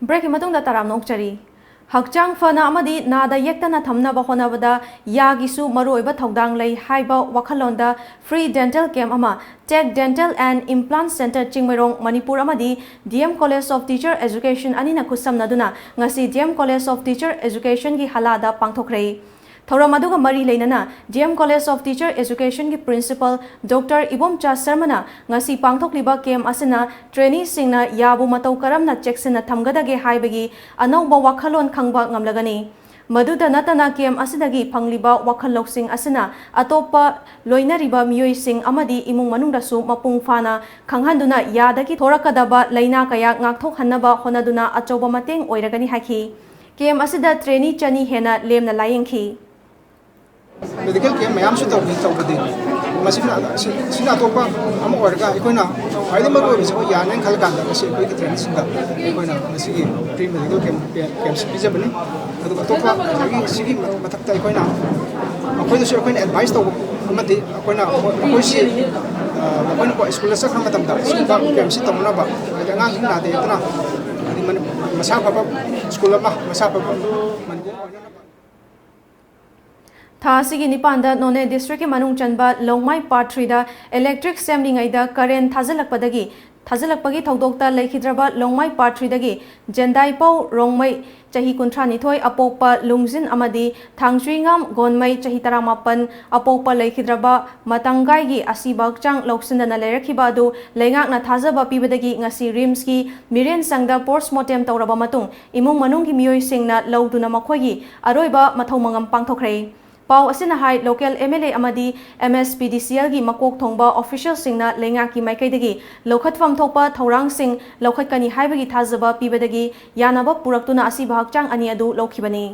Breakꯀꯤ ꯃꯇꯨꯡꯗ ꯇꯔꯥꯝꯅ ꯑꯣꯛꯆꯔꯤ꯫ ꯍꯛꯆꯥꯡ ꯐꯅ ꯑꯃꯗꯤ ꯅꯥꯗ ꯌꯦꯛꯇꯅ ꯊꯝꯅꯕ ꯍꯣꯠꯅꯕꯗ ꯌꯥꯒꯤꯁꯨ ꯃꯔꯨꯑꯣꯏꯕ ꯊꯧꯗꯥꯡ ꯂꯩ ꯍꯥꯏꯕ ꯋꯥꯈꯜꯂꯣꯟꯗ free dental camp ꯑꯃ Tech Dental and Implant Centre Chingmeirong Manipur ꯑꯃꯗꯤ D M College of Teacher Education ꯑꯅꯤꯅ ꯈꯨꯠꯁꯝꯅꯗꯨꯅ ꯉꯁꯤ D M College of Teacher Educationꯒꯤ ꯍꯜꯂꯥꯗ ꯄꯥꯡꯊꯣꯛꯈ꯭ꯔꯦ꯫ ꯊꯧꯔꯝ ꯑꯗꯨꯒ ꯃꯔꯤ ꯂꯩꯅꯅ D M College of Teacher Educationꯒꯤ Principal Doctor Ibomcha ꯁꯔꯃꯅ ꯉꯁꯤ ꯄꯥꯡꯊꯣꯛꯂꯤꯕ camp ꯑꯁꯤꯅ traineeꯁꯤꯡꯅ ꯌꯥꯕꯨ ꯃꯇꯧ ꯀꯔꯝꯅ ꯆꯦꯛꯁꯤꯟꯅ ꯊꯝꯒꯗꯒꯦ ꯍꯥꯏꯕꯒꯤ ꯑꯅꯧꯕ ꯋꯥꯈꯜꯂꯣꯟ ꯈꯪꯕ ꯉꯝꯂꯒꯅꯤ꯫ ꯃꯗꯨꯇ ꯅꯠꯇꯅ camp ꯑꯁꯤꯗꯒꯤ ꯐꯪꯂꯤꯕ ꯋꯥꯈꯜ ꯂꯧꯁꯤꯡ ꯑꯁꯤꯅ ꯑꯇꯣꯞꯄ ꯂꯣꯏꯅꯔꯤꯕ ꯃꯤꯑꯣꯏꯁꯤꯡ ꯑꯃꯗꯤ ꯏꯃꯨꯡ ꯃꯅꯨꯡꯗꯁꯨ ꯃꯄꯨꯡ ꯐꯥꯅ ꯈꯪꯍꯟꯗꯨꯅ ꯌꯥꯗꯒꯤ ꯊꯣꯔꯛꯀꯗꯕ ꯂꯥꯏꯅꯥ ꯀꯌꯥ ꯉꯥꯛꯊꯣꯛꯍꯟꯅꯕ ꯍꯣꯠꯅꯗꯨꯅ ꯑꯆꯧꯕ ꯃꯇꯦꯡ ꯑꯣꯏꯔꯒꯅꯤ ꯍꯥꯏꯈꯤ꯫ Camp ꯑꯁꯤꯗ trainee ꯆꯅꯤ ꯍꯦꯟꯅ ꯂꯦꯝꯅ ꯂꯥꯌꯦꯡꯈꯤ꯫ Medical camp ꯃꯌꯥꯝꯁꯨ ꯇꯧꯏ, ꯇꯧꯕꯗꯤ꯫ ꯃꯁꯤꯅ, ꯁꯤ-, ꯁꯤꯅ ꯑꯇꯣꯞꯄ ꯑꯃ ꯑꯣꯏꯔꯒ ꯑꯩꯈꯣꯏꯅ ꯈ꯭ꯋꯥꯏꯗꯒꯤ ꯃꯔꯨ ꯑꯣꯏꯕꯁꯤ ꯑꯩꯈꯣꯏ ꯌꯥꯅꯦꯅ ꯈꯜꯂ ꯀꯥꯟꯗ ꯃꯁꯤ ꯑꯩꯈꯣꯏꯒꯤ traineeꯁꯤꯡꯗ ꯑꯩꯈꯣꯏꯅ ꯃꯁꯤꯒꯤ free medical camp, campꯁꯤ ꯄꯤꯖꯕꯅꯤ꯫ ꯑꯗꯨꯒ ꯑꯇꯣꯞꯄ ꯉꯁꯥꯏꯒꯤ ꯁꯤꯒꯤ ꯃꯊꯛꯇ ꯑꯩꯈꯣꯏꯅ ꯃꯈꯣꯏꯗꯁꯨ ꯑꯩꯈꯣꯏꯅ advice ꯇꯧꯕ ꯑꯃꯗꯤ ꯑꯩꯈꯣꯏꯅ ꯃꯈꯣꯏꯁꯤ, ꯑ, ꯃꯈꯣꯏꯅ ꯁ꯭ꯀꯨꯜꯗ ꯆꯠꯈ꯭ꯔ ꯃꯇꯝꯗ ꯁꯤꯒꯨꯝꯕ campꯁꯤ ꯇꯧꯅꯅꯕ, ꯍꯥꯏꯗꯤ ꯑꯉꯥꯡꯁꯤꯡ ꯅꯥꯗ ꯌꯦꯛꯇꯅ, ꯍꯥꯏꯗꯤ ꯃꯅꯤ-, ꯃꯁꯥ ꯐꯕ ꯁ꯭ꯀꯨꯜ ꯑꯃ, ꯃꯁꯥ ꯐꯕ ꯃꯅꯤꯄꯨꯔ ꯑꯣꯏꯅꯅꯕ꯫ ꯊꯥ ꯑꯁꯤꯒꯤ ꯅꯤꯄꯥꯟꯗ ꯅꯣꯅꯦ ꯗꯤꯁꯇ꯭ꯔꯤꯛꯀꯤ ꯃꯅꯨꯡ ꯆꯟꯕ ꯂꯣꯡꯃꯥꯏ ꯄꯥꯔꯠ ꯊ꯭ꯔꯤꯗ ꯏꯂꯦꯛꯇ꯭ꯔꯤꯛ ꯁꯦꯝꯂꯤꯉꯩꯗ ꯀꯔꯦꯟ ꯊꯥꯖꯤꯜꯂꯛꯄꯗꯒꯤ ꯊꯥꯖꯤꯜꯂꯛꯄꯒꯤ ꯊꯧꯗꯣꯛꯇ ꯂꯩꯈꯤꯗ꯭ꯔꯕ ꯂꯣꯡꯃꯥꯏ ꯄꯥꯔꯠ ꯊ꯭ꯔꯤꯗꯒꯤ ꯖꯦꯟꯗꯥꯏꯄꯧ ꯔꯣꯡꯃꯩ, ꯆꯍꯤ ꯀꯨꯟꯊ꯭ꯔꯥ ꯅꯤꯊꯣꯏ, ꯑꯄꯣꯛꯄ ꯂꯨꯡꯖꯤꯟ ꯑꯃꯗꯤ ꯊꯥꯡꯖꯨꯏꯉꯥꯝ ꯒꯣꯟꯃꯩ, ꯆꯍꯤ ꯇꯔꯥꯃꯥꯄꯟ, ꯑꯄꯣꯛꯄ ꯂꯩꯈꯤꯗ꯭ꯔꯕ ꯃꯇꯪꯒꯥꯏꯒꯤ ꯑꯁꯤꯕ ꯍꯛꯆꯥꯡ ꯂꯧꯁꯤꯟꯗꯅ ꯂꯩꯔꯛꯈꯤꯕ ꯑꯗꯨ ꯂꯩꯉꯥꯛꯅ ꯊꯥꯖꯕ ꯄꯤꯕꯗꯒꯤ ꯉꯁꯤ ꯔꯤꯝꯁꯀꯤ ꯃꯤꯔꯦꯟ ꯁꯪꯗ ꯄꯣꯁꯃꯣꯔꯇꯦꯝ ꯇꯧꯔꯕ ꯃꯇꯨꯡ ꯏꯃꯨꯡ ꯃꯅꯨꯡꯒꯤ ꯃꯤꯑꯣꯏꯁꯤꯡꯅ ꯂꯧꯗꯨꯅ ꯃꯈꯣꯏꯒꯤ ꯑꯔꯣꯏꯕ ꯃꯊꯧ ꯃꯉꯝ ꯄꯥꯡꯊꯣꯛꯈ꯭ꯔꯦ꯫ ꯄꯥꯎ ꯑꯁꯤꯅ ꯍꯥꯏ, ꯂꯣꯀꯦꯜ ꯑꯦꯝ ꯑꯦꯜ ꯑꯦ ꯑꯃꯗꯤ ꯑꯦꯝ ꯑꯦꯁ ꯄꯤ ꯗꯤ ꯁꯤ ꯑꯦꯜꯒꯤ ꯃꯀꯣꯛ ꯊꯣꯡꯕ ꯑꯣꯐꯤꯁꯤꯌꯦꯜꯁꯤꯡꯅ ꯂꯩꯉꯥꯛꯀꯤ ꯃꯥꯏꯀꯩꯗꯒꯤ ꯂꯧꯈꯠꯐꯝ ꯊꯣꯛꯄ ꯊꯧꯔꯥꯡꯁꯤꯡ ꯂꯧꯈꯠꯀꯅꯤ ꯍꯥꯏꯕꯒꯤ ꯊꯥꯖꯕ ꯄꯤꯕꯗꯒꯤ ꯌꯥꯅꯕ ꯄꯨꯔꯛꯇꯨꯅ ꯑꯁꯤꯕ ꯍꯛꯆꯥꯡ ꯑꯅꯤ ꯑꯗꯨ ꯂꯧꯈꯤꯕꯅꯤ꯫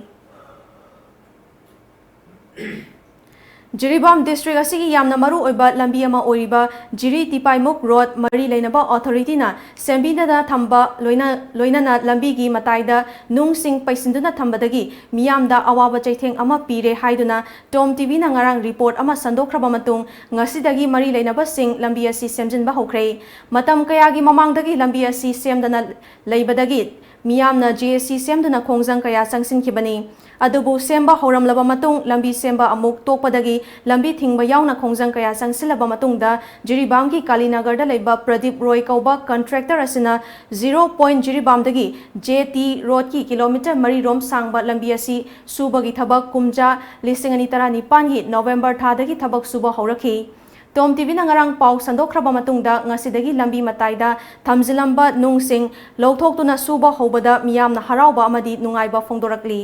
ꯖꯤꯔꯤꯕꯥꯝ ꯗꯤꯁꯇ꯭ꯔꯤꯛ ꯑꯁꯤꯒꯤ ꯌꯥꯝꯅ ꯃꯔꯨ ꯑꯣꯏꯕ ꯂꯝꯕꯤ ꯑꯃ ꯑꯣꯏꯔꯤꯕ ꯖꯤꯔꯤ ꯇꯤꯄꯥꯏꯃꯨꯛ ꯔꯣꯗ ꯃꯔꯤ ꯂꯩꯅꯕ ꯑꯣꯊꯣꯔꯤꯇꯤꯅ ꯁꯦꯝꯕꯤꯗꯅ ꯊꯝꯕ ꯂꯣꯏꯅ-, ꯂꯣꯏꯅꯅ ꯂꯝꯕꯤꯒꯤ ꯃꯇꯥꯏꯗ ꯅꯨꯡꯁꯤꯡ ꯄꯩꯁꯤꯟꯗꯨꯅ ꯊꯝꯕꯗꯒꯤ ꯃꯤꯌꯥꯝꯗ ꯑꯋꯥꯕ ꯆꯩꯊꯦꯡ ꯑꯃ ꯄꯤꯔꯦ ꯍꯥꯏꯗꯨꯅ ꯇꯣꯝ ꯇꯤꯚꯤꯅ ꯉꯔꯥꯡ ꯔꯤꯄꯣꯔꯠ ꯑꯃ ꯁꯟꯗꯣꯛꯈ꯭ꯔꯕ ꯃꯇꯨꯡ ꯉꯁꯤꯗꯒꯤ ꯃꯔꯤ ꯂꯩꯅꯕꯁꯤꯡ ꯂꯝꯕꯤ ꯑꯁꯤ ꯁꯦꯝꯖꯤꯟꯕ ꯍꯧꯈ꯭ꯔꯦ꯫ ꯃꯇꯝ ꯀꯌꯥꯒꯤ ꯃꯃꯥꯡꯗꯒꯤ ꯂꯝꯕꯤ ꯑꯁꯤ ꯁꯦꯝꯗꯅ ꯂꯩꯕꯗꯒꯤ ꯃꯤꯌꯥꯝꯅ ꯖꯦ ꯑꯦ ꯁꯤ ꯁꯦꯝꯗꯨꯅ ꯈꯣꯡꯖꯪ ꯀꯌꯥ ꯆꯪꯁꯤꯟꯈꯤꯕꯅꯤ꯫ ꯑꯗꯨꯕꯨ ꯁꯦꯝꯕ ꯍꯧꯔꯝꯂꯕ ꯃꯇꯨꯡ ꯂꯝꯕꯤ ꯁꯦꯝꯕ ꯑꯃꯨꯛ ꯇꯣꯛꯄꯗꯒꯤ ꯂꯝꯕꯤ ꯊꯤꯡꯕ ꯌꯥꯎꯅ ꯈꯣꯡꯖꯪ ꯀꯌꯥ ꯆꯪꯁꯤꯜꯂꯕ ꯃꯇꯨꯡꯗ ꯖꯤꯔꯤꯕꯥꯝꯒꯤ ꯀꯥꯂꯤꯅꯒꯔꯗ ꯂꯩꯕ ꯄ꯭ꯔꯗꯤꯞ ꯔꯣꯏ ꯀꯧꯕ ꯀꯟꯇ꯭ꯔꯦꯛꯇꯔ ꯑꯁꯤꯅ ꯖꯤꯔꯣ ꯄꯣꯏꯟꯠ ꯖꯤꯔꯤꯕꯥꯝꯗꯒꯤ ꯖꯦ ꯇꯤ ꯔꯣꯗꯀꯤ ꯀꯤꯂꯣꯃꯤꯇꯔ ꯃꯔꯤ ꯔꯣꯝ ꯁꯥꯡꯕ ꯂꯝꯕꯤ ꯑꯁꯤ ꯁꯨꯕꯒꯤ ꯊꯕꯛ ꯀꯨꯝꯖꯥ ꯂꯤꯁꯤꯡ ꯑꯅꯤ ꯇꯔꯥꯅꯤꯄꯥꯟꯒꯤ ꯅꯣꯕꯦꯝꯕꯔ ꯊꯥꯗꯒꯤ ꯊꯕꯛ ꯁꯨꯕ ꯍꯧꯔꯛꯈꯤ꯫ ꯇꯣꯝ ꯇꯤꯚꯤꯅ ꯉꯔꯥꯡ ꯄꯥꯎ ꯁꯟꯗꯣꯛꯈ꯭ꯔꯕ ꯃꯇꯨꯡꯗ ꯉꯁꯤꯗꯒꯤ ꯂꯝꯕꯤ ꯃꯇꯥꯏꯗ ꯊꯝꯖꯤꯜꯂꯝꯕ ꯅꯨꯡꯁꯤꯡ ꯂꯧꯊꯣꯛꯇꯨꯅ ꯁꯨꯕ ꯍꯧꯕꯗ ꯃꯤꯌꯥꯝꯅ ꯍꯔꯥꯎꯕ ꯑꯃꯗꯤ ꯅꯨꯡꯉꯥꯏꯕ ꯐꯣꯡꯗꯣꯔꯛꯂꯤ꯫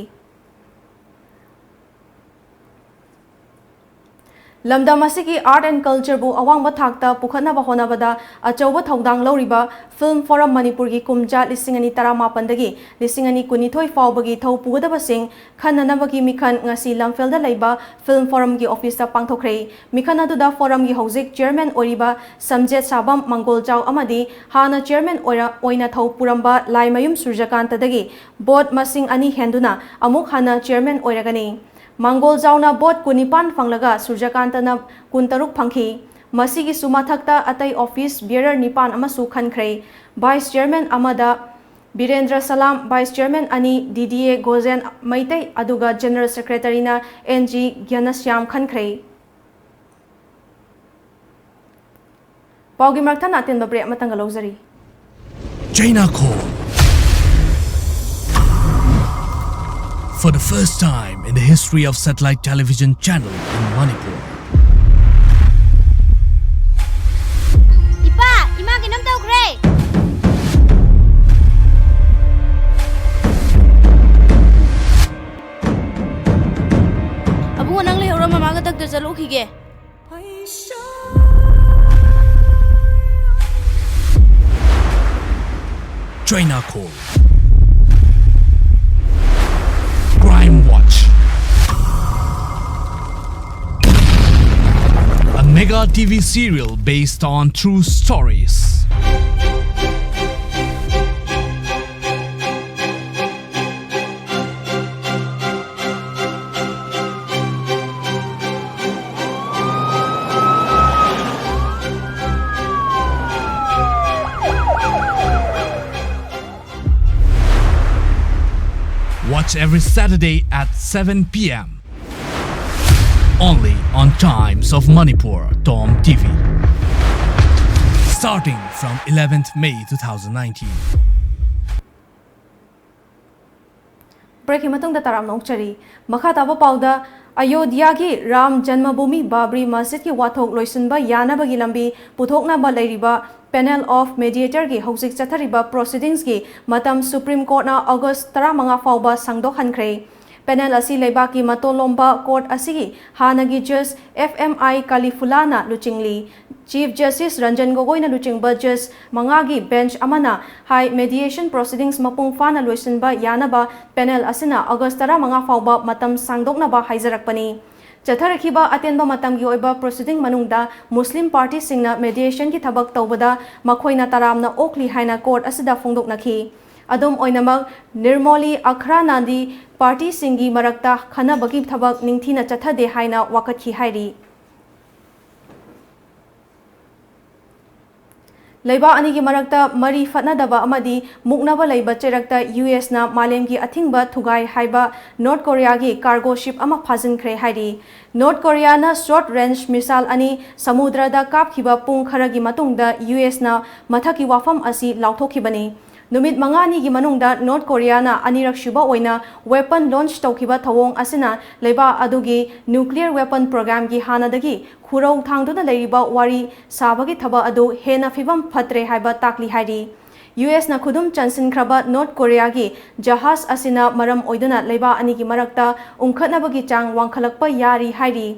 ꯂꯝꯗꯝ ꯑꯁꯤꯒꯤ art and culture ꯕꯨ ꯑꯋꯥꯡꯕ ꯊꯥꯛꯇ ꯄꯨꯈꯠꯅꯕ ꯍꯣꯠꯅꯕꯗ ꯑꯆꯧꯕ ꯊꯧꯗꯥꯡ ꯂꯧꯔꯤꯕ Film Forum ꯃꯅꯤꯄꯨꯔꯒꯤ ꯀꯨꯝꯖꯥ ꯂꯤꯁꯤꯡ ꯑꯅꯤ ꯇꯔꯥꯃꯥꯄꯟꯗꯒꯤ ꯂꯤꯁꯤꯡ ꯑꯅꯤ ꯀꯨꯟꯅꯤꯊꯣꯏ ꯐꯥꯎꯕꯒꯤ ꯊꯧ ꯄꯨꯒꯗꯕꯁꯤꯡ ꯈꯟꯅꯅꯕꯒꯤ ꯃꯤꯈꯜ ꯉꯁꯤ ꯂꯝꯐꯦꯜꯗ ꯂꯩꯕ Film Forum ꯒꯤ office ꯇ ꯄꯥꯡꯊꯣꯛꯈ꯭ꯔꯦ꯫ ꯃꯤꯈꯜ ꯑꯗꯨꯗ Forum ꯒꯤ ꯍꯧꯖꯤꯛ chairman ꯑꯣꯏꯔꯤꯕ ꯁꯝꯖꯦꯠ ꯁꯥꯕꯝ ꯃꯪꯒꯣꯜꯖꯥꯎ ꯑꯃꯗꯤ ꯍꯥꯟꯅ chairman ꯑꯣꯏꯔ-, ꯑꯣꯏꯅ ꯊꯧ ꯄꯨꯔꯝꯕ ꯂꯥꯏꯃꯌꯨꯝ ꯁꯨꯔꯖꯀꯥꯟꯇꯗꯒꯤ vote ꯃꯁꯤꯡ ꯑꯅꯤ ꯍꯦꯟꯗꯨꯅ ꯑꯃꯨꯛ ꯍꯟꯅ chairman ꯑꯣꯏꯔꯒꯅꯤ꯫ ꯃꯪꯒꯣꯜꯖꯥꯎꯅ vote ꯀꯨꯟꯅꯤꯄꯥꯟ ꯐꯪꯂꯒ ꯁꯨꯔꯖꯀꯥꯟꯇꯅ ꯀꯨꯟꯇꯔꯨꯛ ꯐꯪꯈꯤ꯫ ꯃꯁꯤꯒꯤꯁꯨ ꯃꯊꯛꯇ ꯑꯇꯩ office bearer ꯅꯤꯄꯥꯟ ꯑꯃꯁꯨ ꯈꯟꯈ꯭ꯔꯦ꯫ Vice chairman ꯑꯃꯗ ꯕꯤꯔꯦꯟꯗ꯭ꯔ ꯁꯂꯥꯝ, Vice Chairman ꯑꯅꯤ, ꯗꯤ ꯗꯤ ꯑꯦ ꯒꯣꯖꯦꯟ ꯃꯩꯇꯩ, ꯑꯗꯨꯒ General Secretary ꯅ ꯑꯦꯟ ꯖꯤ ꯒ꯭ꯌꯥꯅꯁ꯭ꯌꯥꯝ ꯈꯟꯈ꯭ꯔꯦ꯫ ꯄꯥꯎꯒꯤ ꯃꯔꯛ ꯊꯠꯅ ꯑꯇꯦꯟꯕ break ꯑꯃꯇꯪꯒ ꯂꯧꯖꯔꯤ꯫ China Call. For the first time in the history of satellite television channel in Manipur. ꯏꯄꯥ, ꯏꯃꯥ ꯀꯩꯅꯣꯝ ꯇꯧꯈ꯭ꯔꯦ꯫ ꯑꯕꯨꯡꯉꯣ, ꯅꯪ ꯂꯩꯍꯧꯔꯣ, ꯃꯃꯥꯒ doctor ꯆꯠꯂꯨꯈꯤꯒꯦ꯫ China Call. Crime Watch. A mega T V serial based on true stories. Watch every Saturday at seven p.m. Only on Times of Manipur, Tom T V. Starting from eleventh May two thousand nineteen. Break ꯀꯤ ꯃꯇꯨꯡꯗ ꯇꯔꯥꯝꯅ ꯑꯣꯛꯆꯔꯤ꯫ ꯃꯈꯥ ꯇꯥꯕ ꯄꯥꯎꯗ, ꯑꯌꯣꯙ꯭ꯌꯥꯒꯤ ꯔꯥꯝ ꯖꯟꯃꯚꯨꯃꯤ ꯕꯥꯕ꯭ꯔꯤ ꯃꯁꯖꯤꯗꯀꯤ ꯋꯥꯊꯣꯛ ꯂꯣꯏꯁꯤꯟꯕ ꯌꯥꯅꯕꯒꯤ ꯂꯝꯕꯤ ꯄꯨꯊꯣꯛꯅꯕ ꯂꯩꯔꯤꯕ Panel of Mediator ꯒꯤ ꯍꯧꯖꯤꯛ ꯆꯠꯊꯔꯤꯕ proceedings ꯀꯤ ꯃꯇꯝ Supreme Court ꯅ August ꯇꯔꯥꯃꯉꯥ ꯐꯥꯎꯕ ꯁꯥꯡꯗꯣꯛꯍꯟꯈ꯭ꯔꯦ꯫ Panel ꯑꯁꯤ ꯂꯩꯕꯥꯛꯀꯤ ꯃꯇꯣꯟꯂꯣꯝꯕ court ꯑꯁꯤꯒꯤ ꯍꯥꯟꯅꯒꯤ Judge F M I ꯀꯥꯂꯤꯐꯨꯂꯥꯅ ꯂꯨꯆꯤꯡꯂꯤ꯫ Chief Justice Ranjan ꯒꯣꯒꯣꯏꯅ ꯂꯨꯆꯤꯡꯕ judge ꯃꯉꯥꯒꯤ bench ꯑꯃꯅ ꯍꯥꯏ, mediation proceedings ꯃꯄꯨꯡ ꯐꯥꯅ ꯂꯣꯏꯁꯤꯟꯕ ꯌꯥꯅꯕ panel ꯑꯁꯤꯅ August ꯇꯔꯥꯃꯉꯥ ꯐꯥꯎꯕ ꯃꯇꯝ ꯁꯥꯡꯗꯣꯛꯅꯕ ꯍꯥꯏꯖꯔꯛꯄꯅꯤ꯫ ꯆꯠꯊꯔꯛꯈꯤꯕ ꯑꯇꯦꯟꯕ ꯃꯇꯝꯒꯤ ꯑꯣꯏꯕ proceeding ꯃꯅꯨꯡꯗ Muslim party ꯁꯤꯡꯅ mediation ꯒꯤ ꯊꯕꯛ ꯇꯧꯕꯗ ꯃꯈꯣꯏꯅ ꯇꯔꯥꯝꯅ ꯑꯣꯛꯂꯤ ꯍꯥꯏꯅ court ꯑꯁꯤꯗ ꯐꯣꯡꯗꯣꯛꯅꯈꯤ꯫ ꯑꯗꯨꯝ ꯑꯣꯏꯅꯃꯛ, ꯅꯤꯔꯃꯣꯂꯤ ꯑꯈ꯭ꯔꯥꯅꯥꯗꯤ party ꯁꯤꯡꯒꯤ ꯃꯔꯛꯇ ꯈꯟꯅꯕꯒꯤ ꯊꯕꯛ ꯅꯤꯡꯊꯤꯅ ꯆꯠꯊꯗꯦ ꯍꯥꯏꯅ ꯋꯥꯀꯠꯈꯤ ꯍꯥꯏꯔꯤ꯫ ꯂꯩꯕꯥꯛ ꯑꯅꯤꯒꯤ ꯃꯔꯛꯇ ꯃꯔꯤ ꯐꯠꯅꯗꯕ ꯑꯃꯗꯤ ꯃꯨꯛꯅꯕ ꯂꯩꯕ ꯆꯩꯔꯛꯇ ꯌꯨ ꯑꯦꯁꯅ ꯃꯥꯂꯦꯝꯒꯤ ꯑꯊꯤꯡꯕ ꯊꯨꯒꯥꯏ ꯍꯥꯏꯕ ꯅꯣꯔꯠ ꯀꯣꯔꯤꯌꯥꯒꯤ ꯀꯥꯔꯒꯣ ꯁꯤꯞ ꯑꯃ ꯐꯥꯖꯤꯟꯈ꯭ꯔꯦ ꯍꯥꯏꯔꯤ꯫ ꯅꯣꯔꯠ ꯀꯣꯔꯤꯌꯥꯅ ꯁꯣꯔꯠ ꯔꯦꯟꯖ ꯃꯤꯁꯥꯏꯜ ꯑꯅꯤ ꯁꯃꯨꯗ꯭ꯔꯗ ꯀꯥꯞꯈꯤꯕ ꯄꯨꯡ ꯈꯔꯒꯤ ꯃꯇꯨꯡꯗ ꯌꯨ ꯑꯦꯁꯅ ꯃꯊꯛꯀꯤ ꯋꯥꯐꯝ ꯑꯁꯤ ꯂꯥꯎꯊꯣꯛꯈꯤꯕꯅꯤ꯫ ꯅꯨꯃꯤꯠ ꯃꯉꯥꯅꯤꯒꯤ ꯃꯅꯨꯡꯗ ꯅꯣꯔꯠ ꯀꯣꯔꯤꯌꯥꯅ ꯑꯅꯤꯔꯛꯁꯨꯕ ꯑꯣꯏꯅ ꯋꯦꯄꯟ ꯂꯣꯟꯆ ꯇꯧꯈꯤꯕ ꯊꯧꯑꯣꯡ ꯑꯁꯤꯅ ꯂꯩꯕꯥꯛ ꯑꯗꯨꯒꯤ ꯅ꯭ꯌꯨꯀ꯭ꯂꯤꯌꯔ ꯋꯦꯄꯟ ꯄ꯭ꯔꯣꯒ꯭ꯔꯥꯝꯒꯤ ꯍꯥꯟꯅꯗꯒꯤ ꯈꯨꯔꯧ ꯊꯥꯡꯗꯨꯅ ꯂꯩꯔꯤꯕ ꯋꯥꯔꯤ ꯁꯥꯕꯒꯤ ꯊꯕꯛ ꯑꯗꯨ ꯍꯦꯟꯅ ꯐꯤꯕꯝ ꯐꯠꯇ꯭ꯔꯦ ꯍꯥꯏꯕ ꯇꯥꯛꯂꯤ ꯍꯥꯏꯔꯤ꯫ ꯌꯨ ꯑꯦꯁꯅ ꯈꯨꯗꯨꯝ ꯆꯟꯁꯤꯟꯈ꯭ꯔꯕ ꯅꯣꯔꯠ ꯀꯣꯔꯤꯌꯥꯒꯤ ꯖꯍꯥꯖ ꯑꯁꯤꯅ ꯃꯔꯝ ꯑꯣꯏꯗꯨꯅ ꯂꯩꯕꯥꯛ ꯑꯅꯤꯒꯤ ꯃꯔꯛꯇ ꯎꯪꯈꯠꯅꯕꯒꯤ ꯆꯥꯡ ꯋꯥꯡꯈꯠꯂꯛꯄ ꯌꯥꯔꯤ ꯍꯥꯏꯔꯤ꯫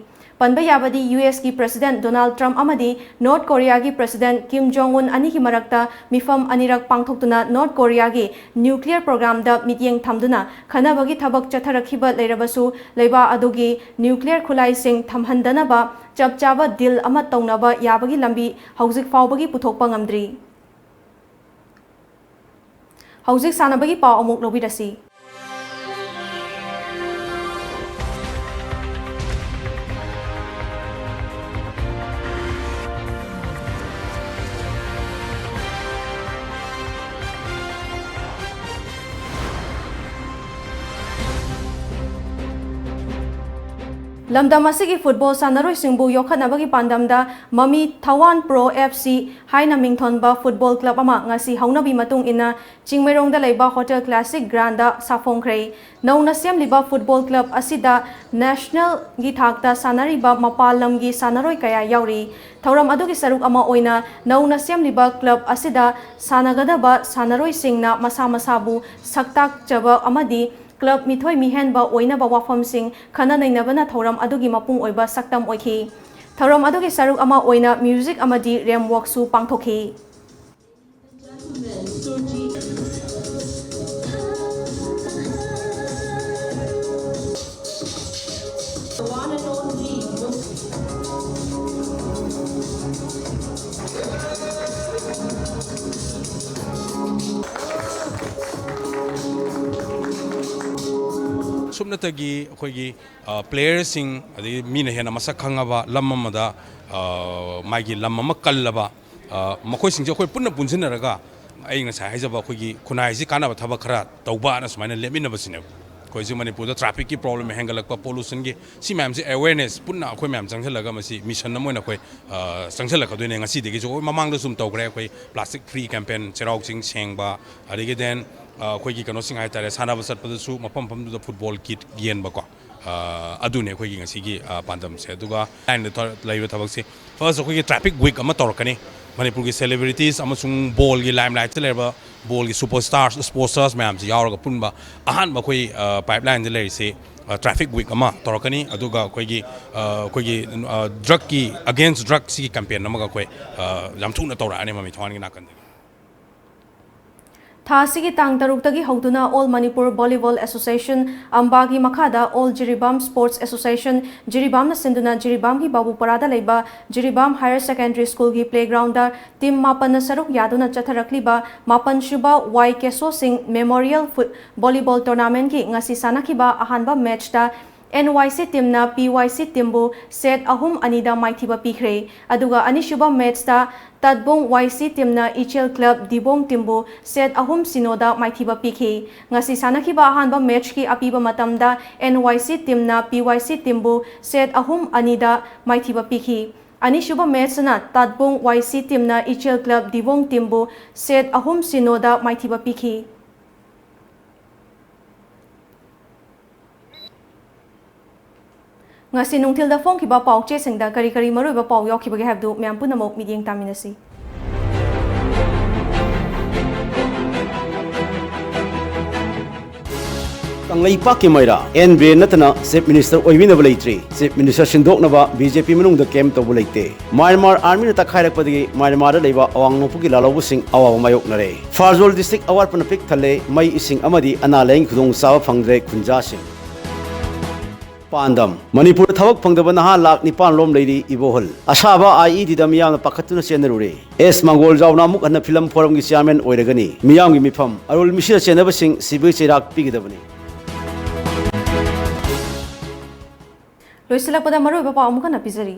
ꯄꯟꯕ ꯌꯥꯕꯗꯤ ꯌꯨ ꯑꯦꯁꯀꯤ ꯄ꯭ꯔꯦꯁꯤꯗꯦꯟꯠ ꯗꯣꯅꯥꯜꯗ ꯇ꯭ꯔꯝꯞ ꯑꯃꯗꯤ ꯅꯣꯔꯠ ꯀꯣꯔꯤꯌꯥꯒꯤ ꯄ꯭ꯔꯦꯁꯤꯗꯦꯟꯠ ꯀꯤꯝ ꯖꯣꯡ ꯎꯟ ꯑꯅꯤꯒꯤ ꯃꯔꯛꯇ ꯃꯤꯐꯝ ꯑꯅꯤꯔꯛ ꯄꯥꯡꯊꯣꯛꯇꯨꯅ ꯅꯣꯔꯠ ꯀꯣꯔꯤꯌꯥꯒꯤ ꯅ꯭ꯌꯨꯀ꯭ꯂꯤꯌꯔ ꯄ꯭ꯔꯣꯒ꯭ꯔꯥꯝꯗ ꯃꯤꯠꯌꯦꯡ ꯊꯝꯗꯨꯅ ꯈꯟꯅꯕꯒꯤ ꯊꯕꯛ ꯆꯠꯊꯔꯛꯈꯤꯕ ꯂꯩꯔꯕꯁꯨ, ꯂꯩꯕꯥꯛ ꯑꯗꯨꯒꯤ ꯅ꯭ꯌꯨꯀ꯭ꯂꯤꯌꯔ ꯈꯨꯠꯂꯥꯏꯁꯤꯡ ꯊꯝꯍꯟꯗꯅꯕ ꯆꯞ ꯆꯥꯕ ꯗꯤꯜ ꯑꯃ ꯇꯧꯅꯕ ꯌꯥꯕꯒꯤ ꯂꯝꯕꯤ ꯍꯧꯖꯤꯛ ꯐꯥꯎꯕꯒꯤ ꯄꯨꯊꯣꯛꯄ ꯉꯝꯗ꯭ꯔꯤ꯫ ꯍꯧꯖꯤꯛ ꯁꯥꯟꯅꯕꯒꯤ ꯄꯥꯎ ꯑꯃꯨꯛ ꯂꯧꯕꯤꯔꯁꯤ꯫ ꯂꯝꯗꯝ ꯑꯁꯤꯒꯤ ꯐꯨꯠꯕꯣꯜ ꯁꯥꯟꯅꯔꯣꯏꯁꯤꯡꯕꯨ ꯌꯣꯛꯈꯠꯅꯕꯒꯤ ꯄꯥꯟꯗꯝꯗ ꯃꯃꯤ ꯊꯋꯥꯟ ꯄ꯭ꯔꯣ ꯑꯦꯐ ꯁꯤ ꯍꯥꯏꯅ ꯃꯤꯡꯊꯣꯟꯕ ꯐꯨꯠꯕꯣꯜ ꯀ꯭ꯂꯕ ꯑꯃ ꯉꯁꯤ ꯍꯧꯅꯕꯤ ꯃꯇꯨꯡ ꯏꯟꯅ ꯆꯤꯡꯃꯩꯔꯣꯡꯗ ꯂꯩꯕ ꯍꯣꯇꯦꯜ ꯀ꯭ꯂꯥꯁꯤꯛ ꯒ꯭ꯔꯥꯟꯗ ꯁꯥꯐꯣꯡꯈ꯭ꯔꯦ꯫ ꯅꯧꯅ ꯁꯦꯝꯂꯤꯕ ꯐꯨꯠꯕꯣꯜ ꯀ꯭ꯂꯕ ꯑꯁꯤꯗ ꯅꯦꯁꯅꯦꯜꯒꯤ ꯊꯥꯛꯇ ꯁꯥꯟꯅꯔꯤꯕ ꯃꯄꯥꯟ ꯂꯝꯒꯤ ꯁꯥꯟꯅꯔꯣꯏ ꯀꯌꯥ ꯌꯥꯎꯔꯤ꯫ ꯊꯧꯔꯝ ꯑꯗꯨꯒꯤ ꯁꯔꯨꯛ ꯑꯃ ꯑꯣꯏꯅ ꯅꯧꯅ ꯁꯦꯝꯂꯤꯕ ꯀ꯭ꯂꯕ ꯑꯁꯤꯗ ꯁꯥꯟꯅꯒꯗꯕ ꯁꯥꯟꯅꯔꯣꯏꯁꯤꯡꯅ ꯃꯁꯥ ꯃꯁꯥꯕꯨ ꯁꯛꯇꯥꯛꯆꯕ ꯑꯃꯗꯤ ꯀ꯭ꯂꯕ ꯃꯤꯊꯣꯏ ꯃꯤꯍꯦꯟꯕ ꯑꯣꯏꯅꯕ ꯋꯥꯐꯝꯁꯤꯡ ꯈꯟꯅ ꯅꯩꯅꯕꯅ ꯊꯧꯔꯝ ꯑꯗꯨꯒꯤ ꯃꯄꯨꯡ ꯑꯣꯏꯕ ꯁꯛꯇꯝ ꯑꯣꯏꯈꯤ꯫ ꯊꯧꯔꯝ ꯑꯗꯨꯒꯤ ꯁꯔꯨꯛ ꯑꯃ ꯑꯣꯏꯅ ꯃ꯭ꯌꯨꯖꯤꯛ ꯑꯃꯗꯤ ꯔꯦꯝꯞ ꯋꯣꯛꯁꯨ ꯄꯥꯡꯊꯣꯛꯈꯤ꯫ ꯁꯨꯞꯅꯇꯒꯤ ꯑꯩꯈꯣꯏꯒꯤ, ꯑ, ꯄ꯭ꯂꯦꯌꯔꯁꯤꯡ, ꯑꯗꯒꯤ ꯃꯤꯅ ꯍꯦꯟꯅ ꯃꯁꯛ ꯈꯪꯉꯕ ꯂꯝ ꯑꯃꯗ, ꯑ, ꯃꯥꯒꯤ ꯂꯝ ꯑꯃ ꯀꯜꯂꯕ, ꯑ, ꯃꯈꯣꯏꯁꯤꯡꯁꯦ ꯑꯩꯈꯣꯏ ꯄꯨꯟꯅ ꯄꯨꯟꯁꯤꯟꯅꯔꯒ ꯑꯩ ꯉꯁꯥꯏ ꯍꯥꯏꯖꯕ ꯑꯩꯈꯣꯏꯒꯤ ꯈꯨꯟꯅꯥꯏꯁꯤ ꯀꯥꯟꯅꯕ ꯊꯕꯛ ꯈꯔ ꯇꯧꯕꯅ ꯁꯨꯃꯥꯏꯅ ꯂꯦꯞꯃꯤꯟꯅꯕꯁꯤꯅꯦꯕ꯫ ꯑꯩꯈꯣꯏ ꯍꯧꯖꯤꯛ ꯃꯅꯤꯄꯨꯔꯗ trafficꯀꯤ problemꯅ ꯍꯦꯟꯒꯠꯂꯛꯄ, pollutionꯒꯤ, ꯁꯤ ꯃꯌꯥꯝꯁꯦ awareness ꯄꯨꯟꯅ ꯑꯩꯈꯣꯏ ꯃꯌꯥꯝ ꯆꯪꯁꯤꯜꯂꯒ ꯃꯁꯤ mission ꯑꯃ ꯑꯣꯏꯅ ꯑꯩꯈꯣꯏ, ꯑ, ꯆꯪꯁꯤꯜꯂꯛꯀꯗꯣꯏꯅꯦ꯫ ꯉꯁꯤꯗꯒꯤꯁꯨ ꯑꯩꯈꯣꯏ ꯃꯃꯥꯡꯗꯁꯨ ꯑꯗꯨꯝ ꯇꯧꯈ꯭ꯔꯦ, ꯑꯩꯈꯣꯏ plastic free campaign, ꯆꯩꯔꯥꯎ ꯆꯤꯡ ꯁꯦꯡꯕ, ꯑꯗꯒꯤ then, ꯑ, ꯑꯩꯈꯣꯏꯒꯤ ꯀꯩꯅꯣꯁꯤꯡ ꯍꯥꯏꯇꯥꯔꯦ, ꯁꯥꯟꯅꯕ ꯆꯠꯄꯗꯁꯨ ꯃꯐꯝ ꯃꯐꯝꯗꯨꯗ football kit ꯌꯦꯟꯕꯀꯣ꯫ ꯑ, ꯑꯗꯨꯅꯦ ꯑꯩꯈꯣꯏꯒꯤ ꯉꯁꯤꯒꯤ, ꯑ, ꯄꯥꯟꯗꯝꯁꯦ꯫ ꯑꯗꯨꯒ lineꯗ ꯊ-, ꯂꯩꯔꯤꯕ ꯊꯕꯛꯁꯤ, first ꯑꯩꯈꯣꯏꯒꯤ traffic week ꯑꯃ ꯇꯧꯔꯛꯀꯅꯤ꯫ ꯃꯅꯤꯄꯨꯔꯒꯤ celebrities ꯑꯃꯁꯨꯡ ballꯒꯤ limelightꯇ ꯂꯩꯔꯕ ballꯒꯤ superstars, sports stars ꯃꯌꯥꯝꯁꯤ ꯌꯥꯎꯔꯒ ꯄꯨꯟꯕ ꯑꯍꯥꯟꯕ ꯑꯩꯈꯣꯏ, ꯑ, pipelineꯗ ꯂꯩꯔꯤꯁꯤ, ꯑ, traffic week ꯑꯃ ꯇꯧꯔꯛꯀꯅꯤ꯫ ꯑꯗꯨꯒ ꯑꯩꯈꯣꯏꯒꯤ, ꯑ, ꯑꯩꯈꯣꯏꯒꯤ, ꯑ, drugꯀꯤ, against drugꯁꯤꯒꯤ campaign ꯑꯃꯒ ꯑꯩꯈꯣꯏ, ꯑ, ꯌꯥꯝ ꯊꯨꯅ ꯇꯧꯔꯛꯑꯅꯤ ꯃꯃꯤ ꯊꯋꯥꯟꯒꯤ ꯅꯥꯀꯟꯗꯒꯤ꯫ ꯊꯥ ꯑꯁꯤꯒꯤ ꯇꯥꯡ ꯇꯔꯨꯛꯇꯒꯤ ꯍꯧꯗꯨꯅ All Manipur Volleyball Association, ꯑꯝꯕꯥꯒꯤ ꯃꯈꯥꯗ All Jiribam Sports Association, ꯖꯤꯔꯤꯕꯥꯝꯅ ꯁꯤꯟꯗꯨꯅ ꯖꯤꯔꯤꯕꯥꯝꯒꯤ ꯕꯥꯕꯨꯄꯔꯥꯗ ꯂꯩꯕ ꯖꯤꯔꯤꯕꯥꯝ Higher Secondary Schoolꯒꯤ playgroundꯗ team ꯃꯥꯄꯟꯅ ꯁꯔꯨꯛ ꯌꯥꯗꯨꯅ ꯆꯠꯊꯔꯛꯂꯤꯕ ꯃꯥꯄꯟ ꯁꯨꯕ ꯋꯥꯏ ꯀꯦꯁꯣ ꯁꯤꯡ Memorial Foot-, Volleyball Tournamentꯀꯤ ꯉꯁꯤ ꯁꯥꯟꯅꯈꯤꯕ ꯑꯍꯥꯟꯕ matchꯇ NYC teamꯅ PYC teamꯕꯨ set ꯑꯍꯨꯝ ꯑꯅꯤꯗ ꯃꯥꯏꯊꯤꯕ ꯄꯤꯈ꯭ꯔꯦ꯫ ꯑꯗꯨꯒ ꯑꯅꯤꯁꯨꯕ matchꯇ ꯇꯠꯕꯣꯡ YC teamꯅ Ichel Club Dibong teamꯕꯨ set ꯑꯍꯨꯝ ꯁꯤꯅꯣꯗ ꯃꯥꯏꯊꯤꯕ ꯄꯤꯈꯤ꯫ ꯉꯁꯤ ꯁꯥꯟꯅꯈꯤꯕ ꯑꯍꯥꯟꯕ matchꯀꯤ ꯑꯄꯤꯕ ꯃꯇꯝꯗ NYC teamꯅ PYC teamꯕꯨ set ꯑꯍꯨꯝ ꯑꯅꯤꯗ ꯃꯥꯏꯊꯤꯕ ꯄꯤꯈꯤ꯫ ꯑꯅꯤꯁꯨꯕ matchꯇꯅ ꯇꯠꯕꯣꯡ YC teamꯅ Ichel Club Dibong teamꯕꯨ set ꯑꯍꯨꯝ ꯁꯤꯅꯣꯗ ꯃꯥꯏꯊꯤꯕ ꯄꯤꯈꯤ꯫ ꯉꯁꯤ ꯅꯨꯡꯊꯤꯜꯗ ꯐꯣꯡꯈꯤꯕ ꯄꯥꯎ ꯆꯦꯁꯤꯡꯗ ꯀꯔꯤ ꯀꯔꯤ ꯃꯔꯨꯑꯣꯏꯕ ꯄꯥꯎ ꯌꯥꯎꯈꯤꯕꯒꯦ ꯍꯥꯏꯕꯗꯨ ꯃꯌꯥꯝ ꯄꯨꯝꯅꯃꯛ ꯃꯤꯠꯌꯦꯡ ꯇꯥꯃꯤꯟꯅꯁꯤ꯫ ꯀꯪꯂꯩꯄꯥꯛꯀꯤ ꯃꯩꯔꯥ ꯑꯦꯟ ꯕꯤꯔꯦꯟ ꯅꯠꯇꯅ Chief Minister ꯑꯣꯏꯕꯤꯅꯕ ꯂꯩꯇ꯭ꯔꯤ꯫ Chief Minister ꯁꯤꯟꯗꯣꯛꯅꯕ BJP ꯃꯅꯨꯡꯗ camp ꯇꯧꯕ ꯂꯩꯇꯦ꯫ ꯃ꯭ꯌꯥꯟꯃꯥꯔ armyꯅ ꯇꯛꯈꯥꯏꯔꯛꯄꯗꯒꯤ ꯃ꯭ꯌꯥꯟꯃꯥꯔꯗ ꯂꯩꯕ ꯑꯋꯥꯡ ꯅꯣꯡꯄꯣꯛꯀꯤ ꯂꯥꯜꯍꯧꯕꯁꯤꯡ ꯑꯋꯥꯕ ꯃꯥꯌꯣꯛꯅꯔꯦ꯫ ꯐꯥꯔꯖꯣꯜ district ꯑꯋꯥꯠꯄꯅ ꯄꯤꯛ ꯊꯜꯂꯦ, ꯃꯩ, ꯏꯁꯤꯡ ꯑꯃꯗꯤ ꯑꯅꯥ ꯂꯥꯏꯌꯦꯡꯒꯤ ꯈꯨꯗꯣꯡꯆꯥꯕ ꯐꯪꯗ꯭ꯔꯦ ꯈꯨꯟꯖꯥꯁꯤꯡ꯫ ꯄꯥꯟꯗꯝ: ꯃꯅꯤꯄꯨꯔꯗ ꯊꯕꯛ ꯐꯪꯗꯕ ꯅꯍꯥ ꯂꯥꯈ ꯅꯤꯄꯥꯟ ꯂꯣꯝ ꯂꯩꯔꯤ꯫ ꯏꯕꯣꯍꯜ꯫ ꯑꯁꯥꯕ IEDꯗ ꯃꯤꯌꯥꯝꯅ ꯄꯥꯈꯠꯇꯨꯅ ꯆꯦꯟꯅꯔꯨꯔꯦ꯫ ꯑꯦꯁ ꯃꯪꯒꯣꯜꯖꯥꯎꯅ ꯑꯃꯨꯛ ꯍꯟꯅ film forumꯒꯤ chairman ꯑꯣꯏꯔꯒꯅꯤ꯫ ꯃꯤꯌꯥꯝꯒꯤ ꯃꯤꯐꯝ: ꯑꯔꯨꯜ ꯃꯤꯁꯤꯗ ꯆꯦꯟꯅꯕꯁꯤꯡ ꯁꯤꯕꯤꯒꯤ ꯆꯩꯔꯥꯛ ꯄꯤꯒꯗꯕꯅꯤ꯫ ꯂꯣꯏꯁꯤꯜꯂꯛꯄꯗ ꯃꯔꯨꯑꯣꯏꯕ ꯄꯥꯎ ꯑꯃꯨꯛ ꯍꯟꯅ ꯄꯤꯖꯔꯤ꯫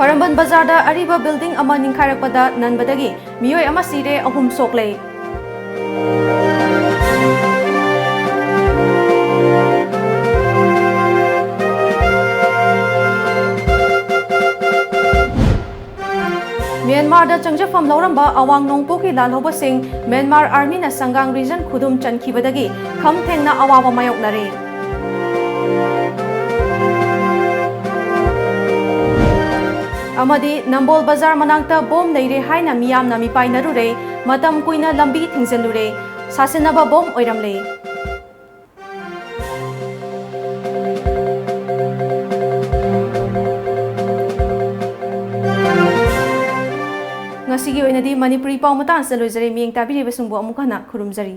ꯄꯔꯝꯕꯟ ꯕꯖꯥꯔꯗ ꯑꯔꯤꯕ building ꯑꯃ ꯅꯤꯡꯈꯥꯏꯔꯛꯄꯗ ꯅꯟꯕꯗꯒꯤ ꯃꯤꯑꯣꯏ ꯑꯃ ꯁꯤꯔꯦ, ꯑꯍꯨꯝ ꯁꯣꯛꯂꯦ꯫ ꯃ꯭ꯌꯥꯟꯃꯥꯔꯗ ꯆꯪꯖꯐꯝ ꯂꯧꯔꯝꯕ ꯑꯋꯥꯡ ꯅꯣꯡꯄꯣꯛꯀꯤ ꯂꯥꯜꯍꯧꯕꯁꯤꯡ ꯃ꯭ꯌꯥꯟꯃꯥꯔ ꯑꯥꯔꯃꯤꯅ ꯁꯪꯒꯥꯡ ꯔꯤꯖꯟ ꯈꯨꯗꯨꯝ ꯆꯟꯈꯤꯕꯗꯒꯤ ꯈꯝ ꯊꯦꯡꯅ ꯑꯋꯥꯕ ꯃꯥꯌꯣꯛꯅꯔꯦ꯫ ꯑꯃꯗꯤ ꯅꯝꯕꯣꯜ ꯕꯖꯥꯔ ꯃꯅꯥꯛꯇ ꯕꯣꯝ ꯂꯩꯔꯦ ꯍꯥꯏꯅ ꯃꯤꯌꯥꯝꯅ ꯃꯤꯄꯥꯏꯅꯔꯨꯔꯦ, ꯃꯇꯝ ꯀꯨꯏꯅ ꯂꯝꯕꯤ ꯊꯤꯡꯖꯤꯜꯂꯨꯔꯦ, ꯁꯥꯁꯤꯟꯅꯕ ꯕꯣꯝ ꯑꯣꯏꯔꯝꯂꯦ꯫ ꯉꯁꯤꯒꯤ ꯑꯣꯏꯅꯗꯤ ꯃꯅꯤꯄꯨꯔꯤ ꯄꯥꯎ ꯃꯇꯥꯡ ꯑꯁꯤꯗ ꯂꯣꯏꯖꯔꯦ꯫ ꯃꯤꯠꯌꯦꯡ ꯇꯥꯕꯤꯔꯤꯕꯁꯤꯡꯕꯨ ꯑꯃꯨꯛ ꯍꯟꯅ ꯈꯨꯔꯨꯝꯖꯔꯤ꯫